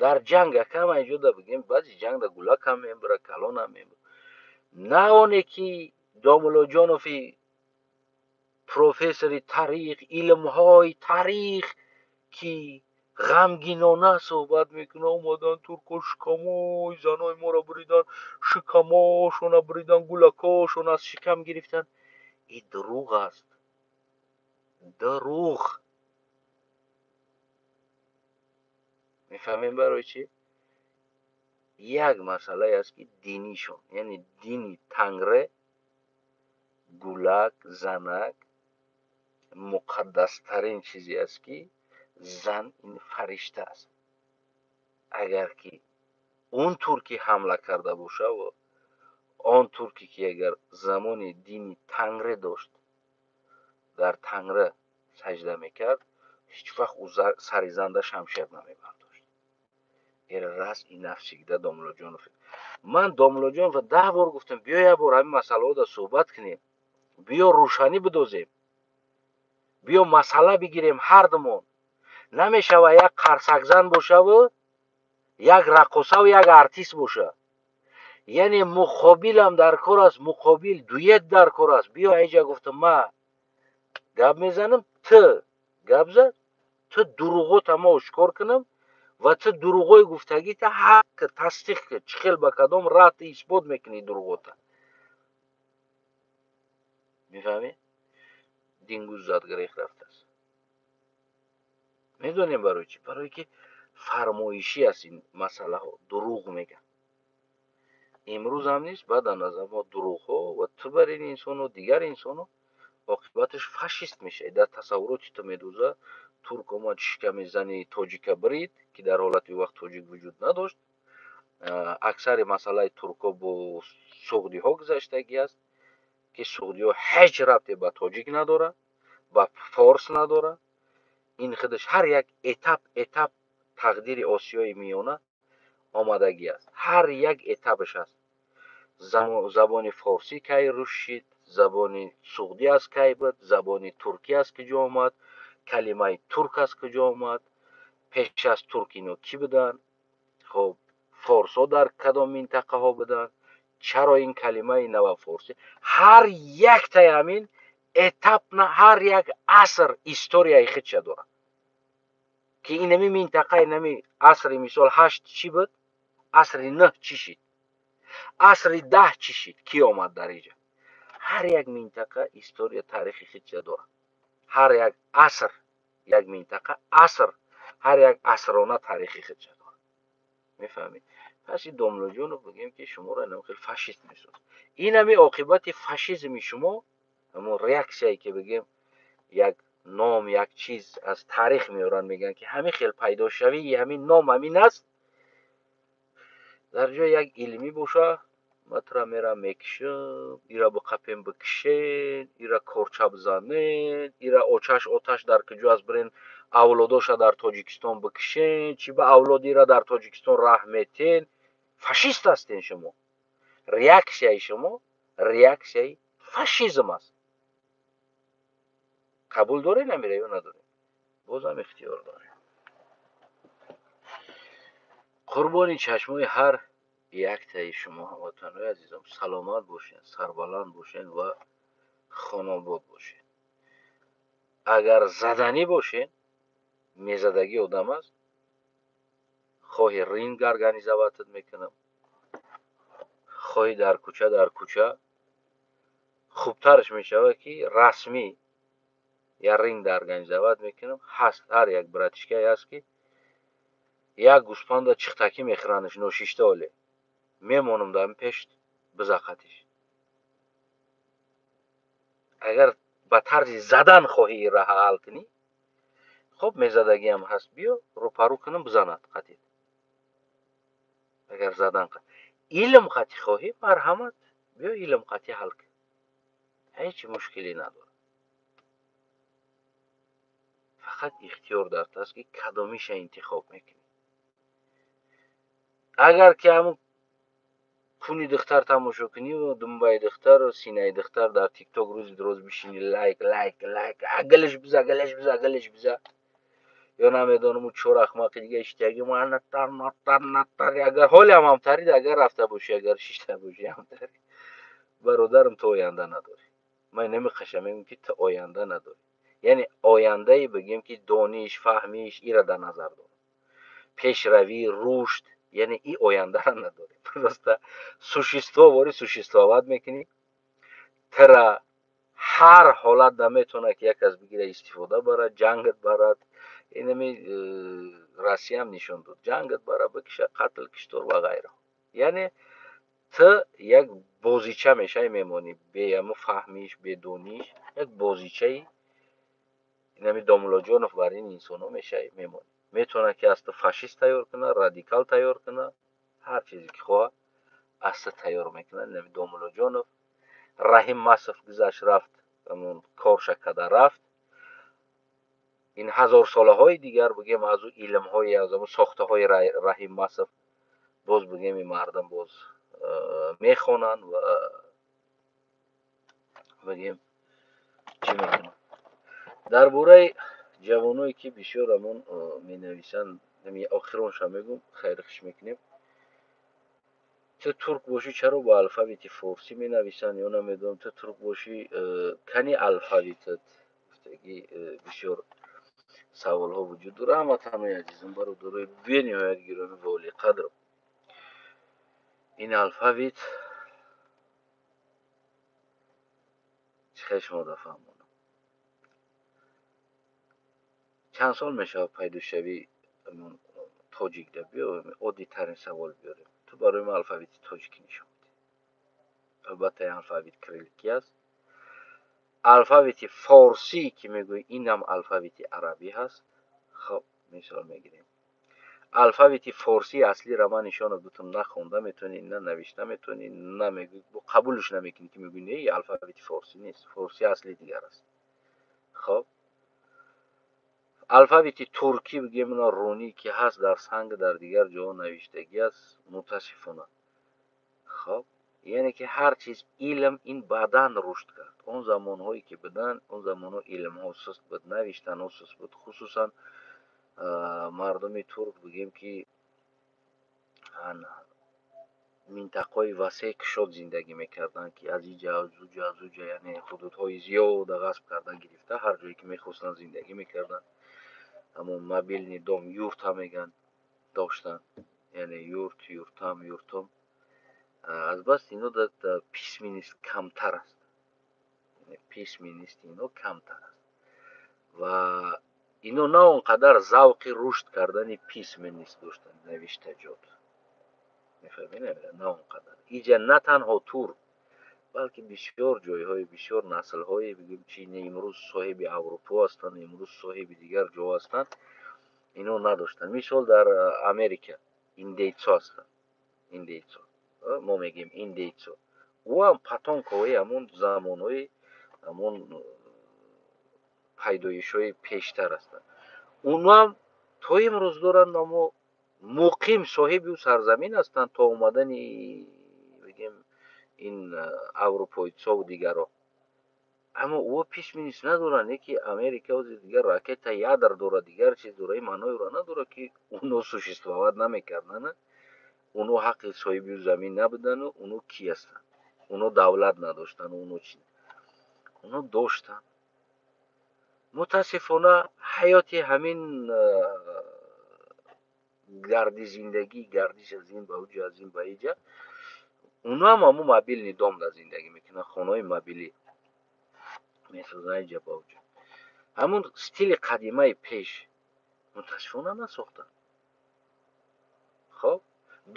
Дар ҷанг акама иҷода бигем, баъзи ҷангда гулакам мебура, калонам мебура. На оне ки Домуллоҷонови профессори таърих, илмҳои таърих, ки ғамгинона суҳбат мекунад, омадан турко шикамои занои моро буридан, шикамошона буридан, гулакошона аз шикам гирифтан. Ин дурӯғ аст. Дурӯғ. Мефаҳмем барои чӣ? Як масъалае аст, ки динишон, яъне дини Тангре, гулак, занак муқаддастарин чизе аст, ки зан ин фаришта аст. Агар ки он туркӣ ҳамла карда боша ва он туркӣ ки агар замони дини Тангре дошт, дар Тангре саҷда мекард, ҳеҷ вақт ӯ сари занда шамшер намебардошт. Эра раст ин нафсигида Домуллоҷонов. Ман Домуллоҷонов 10 бор гуфтам, биё як бор ҳамин масъалаҳода суҳбат кунем, биё рӯшанӣ бидозем, биё масъала бигирем ҳардумон. Намешава як қарсакзан бошаву як раққосаву як артист боша. Яъне муқобилам дар кор аст, муқобил дует дар кор аст. Биё айҷа гуфтам, ма гап мезанам, ту гап зад, ту дурӯғота ма ошкор кунам ва ту дурӯғои гуфтагита ҳақ тасдиқ кун, чӣ хел ба кадом рат исбот мекунӣ дурӯғота. Мефаҳмӣ? Дингуз зад гирех рафтааст. Медонем барои чӣ? Барое ки фармоишӣ аст ин масъалаҳо, дурӯғ мегӯянд. Имрӯзам нест, баъдан аз мо дурӯғҳо ва ту бар ин инсону дигар инсону оқибаташ фашист мешавад. Дар тасаввуроти ту медӯза, турк омад шиками зани тоҷика бирид, ки дар ҳолати ӯ вақт тоҷик вуҷуд надошт. Аксари масъалаи туркҳо бо суғдиҳо гузаштагӣ аст, ки суғдиҳо ҳеҷ рабте ба тоҷик надорад, ба форс надорад. Ин худаш ҳар як этап этап тақдири Осиёи Миёна омадагӣ аст. Ҳар як этапаш аст. Забони форсӣ кай рушд шид, забони суғдӣ аз кай буд, забони туркӣ аз куҷо омад, калимаи турк аз куҷо омад, пеш аз турк ино кӣ буданд, хоб форсҳо дар кадом минтақаҳо буданд, чаро ин калимаи нава форсӣ. Ҳар яктаи ҳамин этап, ҳар як аср историяи худша дорад, ки инами минтақа, инами асри мисол 8 чӣ буд, асри 9 чӣ шид, асри 10 чӣ шид, кӣ омад дар инҷа. Ҳар як минтақа история таърихи худша дорад. Ҳар як аср, як минтақа аср, ҳар як асрона таърихи худша дорад. Мефаҳмед? Пас ин Домуллоҷонов бигем ки шуморо инам хел фашист месозад. Инами оқибати фашизми шумо, ҳамон реаксияе ки бигем як ном, як чиз аз таърих меоранд, мегӯянд ки ҳамин хел пайдошавии ҳамин ном ҳамин аст. Дар ҷои як илмӣ боша, ма тура мерам мекушам, ира биқапем бикушен, ира корча бизанен, ира очаш оташ дар куҷо аст бирен авлодоша дар Тоҷикистон бикушен, чӣ ба авлоди ира дар Тоҷикистон раҳ метен. Фашист ҳастен шумо. Реаксияи шумо реаксияи фашизм аст. Қабул доред намира ё надоред? Бозам ихтиёр доред. Қурбони чашмои ҳар яктаи шумо ҳамватанои азизам, саломат бошед, сарбаланд бошед ва хонобод бошед. Агар заданӣ бошед, мезадагӣ одам аст, хоҳи ринг организоватат мекунам, хоҳи дар кӯча, дар кӯча хубтараш мешавад, ки расмӣ я ринг организоват мекунам. Ҳаст ҳар як братишкае аст, ки як гӯспанда чихтакӣ мехӯранаш ношишта, оле мемонам дар пеш бизақатиш. Агар ба тарзи задан хоҳӣ раҳа ҳал кунӣ, хоб мезадагиам ҳаст, биё рӯпарӯ кунам бизанад қатит. Агар задан илм қатӣ хоҳӣ, марҳамат, биё илм қатӣ ҳал кун, ҳеҷ мушкиле надорад. Фақат ихтиёр дар ту аст, ки кадомиша интихоб мекунӣ. Агар ки ҳамун куни духтар тамошо кунӣ, думбаи духтару синаи духтар дар тикток рӯзи дроз бишинӣ, лайк лайк лайк, агалаш биза, агалаш биза, агалаш биза, Ё намедонам, чор ахмақи дига иштияги натар натар натар. Агар ҳолиам ҳамтарид, агар рафта бошӣ, агар шишта бошӣ ҳамтари, бародарам, ту оянда надорӣ. Ман намеқашам, мегӯям, ки ту оянда надорӣ. Яъне ояндаи, бигем, ки дониш, фаҳмиш, ира дар назар дорам, пешравӣ, рушд, яъне и ояндара надорӣ. Просто существо вори существовать мекунӣ. Тра ҳар ҳолат наметавонад, ки як кас бигира, истифода барад, ҷангат барад. Инами Россиям нишон дод: ҷангат бара, бикиша, қатл, киштор ва ғайра. Яъне ту як бозича мешавӣ, мемонӣ бе ҳамо фаҳмиш, бедониш, як бозичаи инами Домуллоҷонов бар ин инсонҳо мешавӣ, мемонӣ. Метавонад, ки аз ту фашист тайёр кунад, радикал тайёр кунад, ҳар чизе ки хоҳад, аз ту тайёр мекунад. Инами Домуллоҷонов, Раҳим Масов гузашт, рафт, ҳамон корша када рафт. Ин ҳазорсолаҳои дигар, бигем, аз ӯ илмҳои, аз ҳамон сохтаҳои Раҳим Масов боз, бигем, ин мардум боз мехонанд ва, бигем, чӣ мекунанд. Дар бораи ҷавоное, ки бисёр ҳамон менависанд, охиронша мегӯм, хайрхуш мекунем. Ту турк бошӣ, чаро бо алфавити форсӣ менависанд? Ё намедонам, ту турк бошӣ, кани алфавитат? Гуфтагӣ бисёр саволҳо вуҷуд дорад. Ҳамватанои азизам, бародарои бениҳоят гиромӣ ва олиқадр, ин алфавит чӣ хел шумо дафаҳмонам? Чанд сол мешавад пайдошавии тоҷикда? Биё, оддитарин савол биёрем: ту барои ман алфавити тоҷикӣ нишон бидеҳ. Албатта, ин алфавит кирилликӣ аст. Алфавити форсӣ, ки мегӯӣ, инам алфавити арабӣ ҳаст. Хоб, мисол мегирем: алфавити форсии аслиро ман нишонат бутум, на хонда метавонӣ, на навишта метавонӣ, на мегӯӣ, қабулш намекунӣ, ки мегӯӣ: не, алфавити форсӣ нест, форсии асли дигар аст. Хоб, алфавити туркӣ, бигем, ина рунӣ, ки ҳаст, дар санг, дар дигар ҷоҳо навиштагӣ аст, мутаассифона. Хоб, яъне ки ҳар чиз, илм ин баъдан рушд кард. Он замонҳое ки буданд, он замонҳо илмҳо суст буд, навиштанҳо суст буд. Хусусан мардуми турк, бигем, ки минтақаҳои васеъ, кушод зиндагӣ мекарданд, ки аз иҷа, аз уҷа, аз уҷа, яъне ҳудудҳои зиёда ғасб карда гирифта, ҳар ҷое ки мехостанд, зиндагӣ мекарданд. Ҳамон мобильный дом, юрта мегӯянд, доштанд, яъне юрт, юртам, юртум. Азбаст ино письменность камтар аст, письменности ино камтар аст ва ино на он қадар завқи рушд кардани письменность доштанд, навиштаҷот, мефаҳмед, на он қадар. Иҷа на танҳо турк, балки бисёр ҷойҳои, бисёр наслҳое, бигӯем, чи имрӯз соҳиби Аврупо ҳастанд, имрӯз соҳиби дигар ҷо ҳастанд, ино надоштанд. Мисол, дар Америка индейцо ҳастанд, индейцо, мо мегӯем индейцо, ӯ ҳам потомкои ҳамон замонҳои, ҳамон пайдоишҳои пештар ҳастанд. Уноам то имрӯз доранд, аммо муқим, соҳиби ӯ сарзамин ҳастанд то омадани, бигем, ин аврупоитсову дигарро. Аммо ӯ письменность надоранд. Яки Америка ози дигар ракета ядр дорад, дигар чиз дорад, ин маънои ӯро надорад, ки уно существовать намекарданд, уно ҳаққи соҳиби замин набудану уно кӣ ҳастанд, уно давлат надоштанд, уно чи? Уно доштанд. Мутаассифона, ҳаёти ҳамин гарди зиндагӣ, гардиш аз ин ба уҷа, аз ин ба иҷа, уноам ҳамун мобильный дом дар зиндагӣ мекунанд, хонаҳои мобилӣ месозанд, иҷа ба уҷа. Ҳамун стили қадимаи пеш мутаассифона насохтанд. Хоб,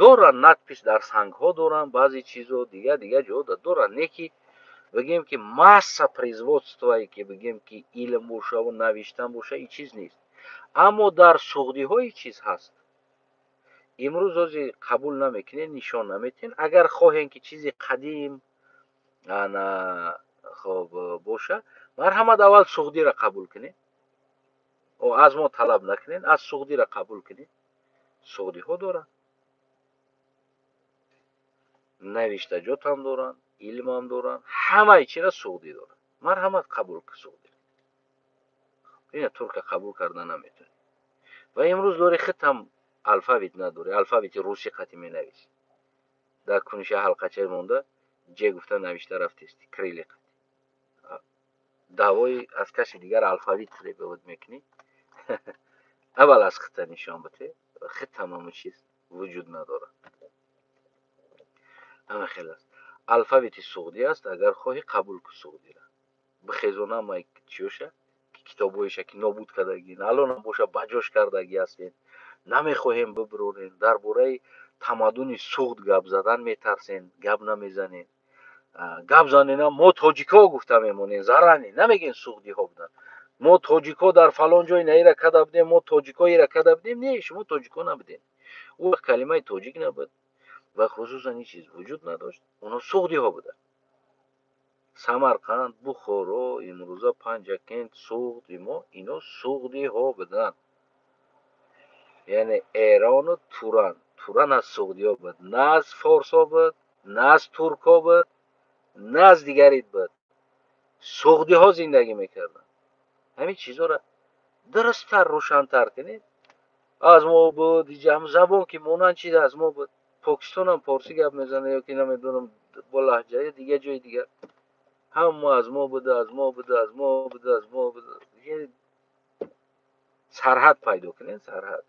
доранд, надпись дар сангҳо доранд, баъзе чизо дигар дигар ҷоҳо доранд, не ки, бигем, ки масса производствое, ки, бигем, ки илм бошаву навиштан боша, ин чиз нест. Аммо дар суғдиҳои чиз ҳаст. Имрӯз ози қабул намекунед, нишон наметиҳед. Агар хоҳем, ки чизи қадим ана хоб боша, марҳамат, аввал суғдиро қабул кунед. Аз мо талаб накунед, аз суғдиро қабул кунед. Суғдиҳо доранд, навиштаҷотам доранд, илмам доранд, ҳамаи чиро суғдӣ доранд. Марҳамат, қабул ки суғдӣ. Ина турка қабул карда наметавонед. Ва имрӯз дори худтам алфавит надорӣ, алфавити русӣ қатӣ менависӣ. Дар куниша ҳалқача монда ҷе гуфта навишта рафтести крили қатӣ. Даъвои аз каси дигар алфавит требовать мекунӣ. Аввал аз худта нишон бите, худтам ҳамон чиз вуҷуд надорад. Ҳама хел аст. Алфавити суғдӣ аст, агар хоҳӣ қабул кун суғдиро. Бихезонам ай чиёша, ки китобҳоеша ки нобуд кардагин, алонам боша ба ҷош кардагӣ ҳастем. Намехоҳем бибирорем, дар бораи тамаддуни суғд гап задан метарсем, гап намезанем. Гап заненам мо тоҷикҳо гуфта мемонем, зарани намегем суғдиҳо буданд. Мо тоҷикҳо дар фалон ҷой наира карда будем, мо тоҷикҳо ира карда будем. Не, шумо тоҷикҳо набудем. Ӯ вақт калимаи тоҷик набуд ва хусусан ин чиз вуҷуд надошт. Онҳо суғдиҳо буданд. Самарқанд, Бухоро, имрӯза Панҷакент, Суғд, имо ино суғдиҳо буданд. Яъне Эрону Туран. Туран аз суғдиҳо буд, на аз форсҳо буд, на аз туркҳо буд, на аз дигарит буд. Суғдиҳо зиндагӣ мекарданд. Ҳамин чизҳоро дурусттар, рӯшантар кунед. Аз мо буд, ҳам забон ки монанд чиз аз мо буд. Покистонам форсӣ гап мезанад ё ки намедонам бо лаҳҷа ё дигар ҷои дигар. Ҳама аз мо буда, аз мо буда, аз мо буда, аз мо буда. Сарҳад пайдо кунед, сарҳад.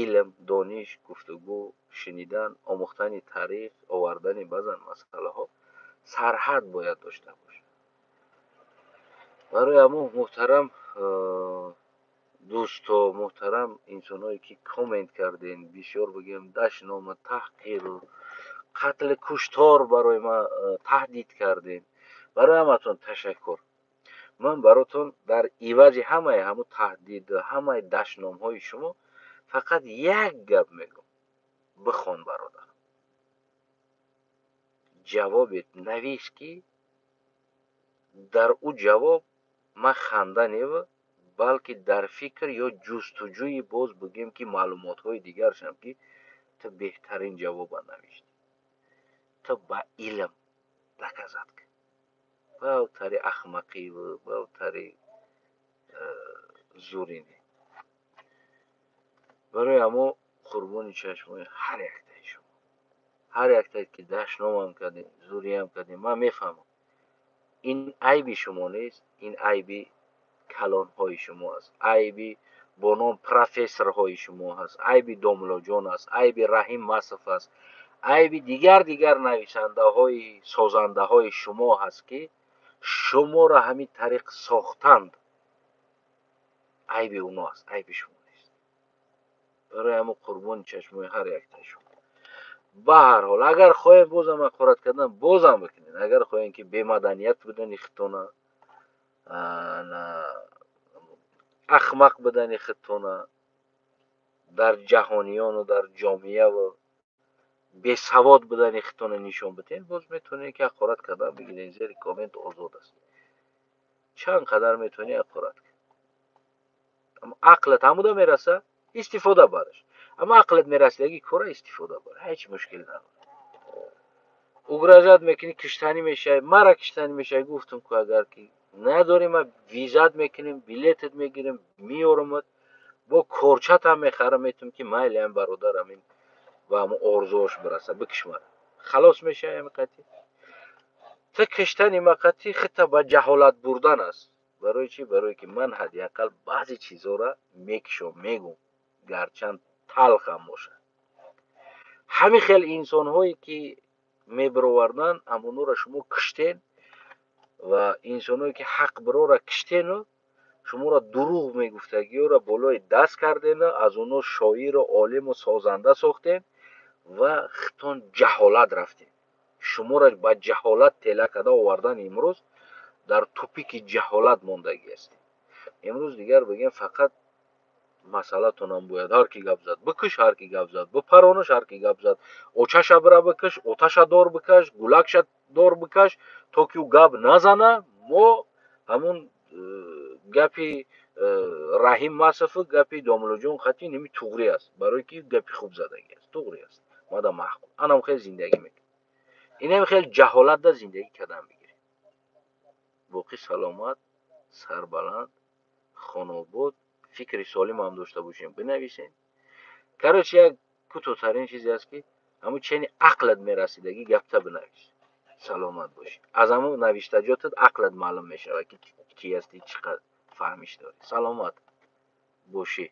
Илм, дониш, гуфтугӯ, шунидан, омӯхтани таърих, овардани баъзан масъалаҳо сарҳад бояд дошта бошад. Барои ҳамон муҳтарам дӯсто, муҳтарам инсонҳое ки коммент кардем, бисёр бигем дашному, таҳқиру қатли куштор барои ман таҳдид кардем. Барои ҳаматон ташаккур. Ман баротон дар ивази ҳамаи ҳамун таҳдиду ҳамаи дашномҳои шумо фақат як гап мегӯм. Бихон, бародар. Ҷавобет навис, ки дар ӯ ҷавоб ман ханда нева, балки дар фикр ё ҷустуҷӯи боз бигем ки маълумотҳои дигаршам, ки ту беҳтарин ҷавоба навиштӣ. Ту ба илм доказать кун. Ба тари ахмақиву ба тари зурӣ не. Барои ҳамо қурбони чашмои ҳар яктаи шумо. Ҳар яктае ки дашномам кардем, зуриям кардем, ман мефаҳмам. Ин айби шумо нест, ин айби калонҳои шумо аст, айби бо ном профессорҳои шумо ҳаст, айби Домлоҷон аст, айби Раҳим Масов аст, айби дигар дигар нависандаҳои созандаҳои шумо ҳаст, ки шуморо ҳамин тариқ сохтанд. Айби оно аст, айби шумо нест. Барои ҳамон қурбони чашмои ҳар яктаи шумо. Ба ҳар ҳол, агар хоҳем бозам ҳақорат кардан, бозам бикунед. Агар хоҳем ки бемаданият будани худтона, ахмақ будани худтона дар ҷаҳониёну дар ҷомеаву бесавод будани худтона нишон бидиҳед, боз метавонед ки ҳақорат кардан бигиред. Зери коммент озод аст. Чанд қадар метавонӣ ҳақорат кун. Аммо ақлат ҳамуда мераса, истифода бараш. Аммо ақлат мерасидаги кора истифода бар. Ҳеҷ мушкил надорад. Угрожать мекунӣ, киштанӣ мешавӣ, мара киштанӣ мешавӣ. Гуфтам ку, агар ки надорӣ, ма визат мекунем, билетат мегирем, меёрамат, бо корчатам мехарам, метум ки майли ам бародарам ин ба ҳамон орзуош бираса, бикиш мара. Халос мешавӣ ҳами қатӣ. Ту киштани ма қатӣ худта ба ҷаҳолат бурдан аст. Барои чӣ? Барое ки ман ҳадди ақал баъзе чизҳоро мекишом, мегӯм, гарчанд талхам бошад. Ҳамин хел инсонҳое ки мебироварданд, ҳамонҳоро шумо киштен ва инсонҳое ки ҳақ бирора киштену шуморо дурӯғ мегуфтагиёро болои даст кардену аз онҳо шоиру олиму созанда сохтем ва худтон ҷаҳолат рафтем. Шуморо ба ҷаҳолат тела карда овардан, имрӯз дар тупики ҷаҳолат мондагӣ ҳастем. Имрӯз дигар бигем фақат масъалатонам бояд ҳар ки гап зад бикиш, ҳар ки гап зад бипаронаш, ҳар ки гап зад очаша бира бикиш, оташа дор бикаш, гулакша дор бикаш, то ки ӯ гап назана. Мо ҳамун гапи Раҳим Масову гапи Домлоҷон хати ними туғрӣ аст, барое ки гапи хуб задагӣ аст, туғрӣ аст, мада маъқул. Анам хел зиндагӣ мекунем. Инам хел ҷаҳолатда зиндагӣ кардан бигирем. Боқӣ саломат, сарбаланд, хонобод. Фикри солимам дошта бошем, бинависем. Короче, як кӯтоҳтарин чизе аст, ки ҳамун чени ақлат мерасидагӣ гапта бинавис. Саломат бошӣ. Аз ҳамун навиштаҷотат ақлат маълум мешавад, ки кӣ ҳастӣ, чӣ қадр фаҳмиш дорӣ. Саломат бошӣ.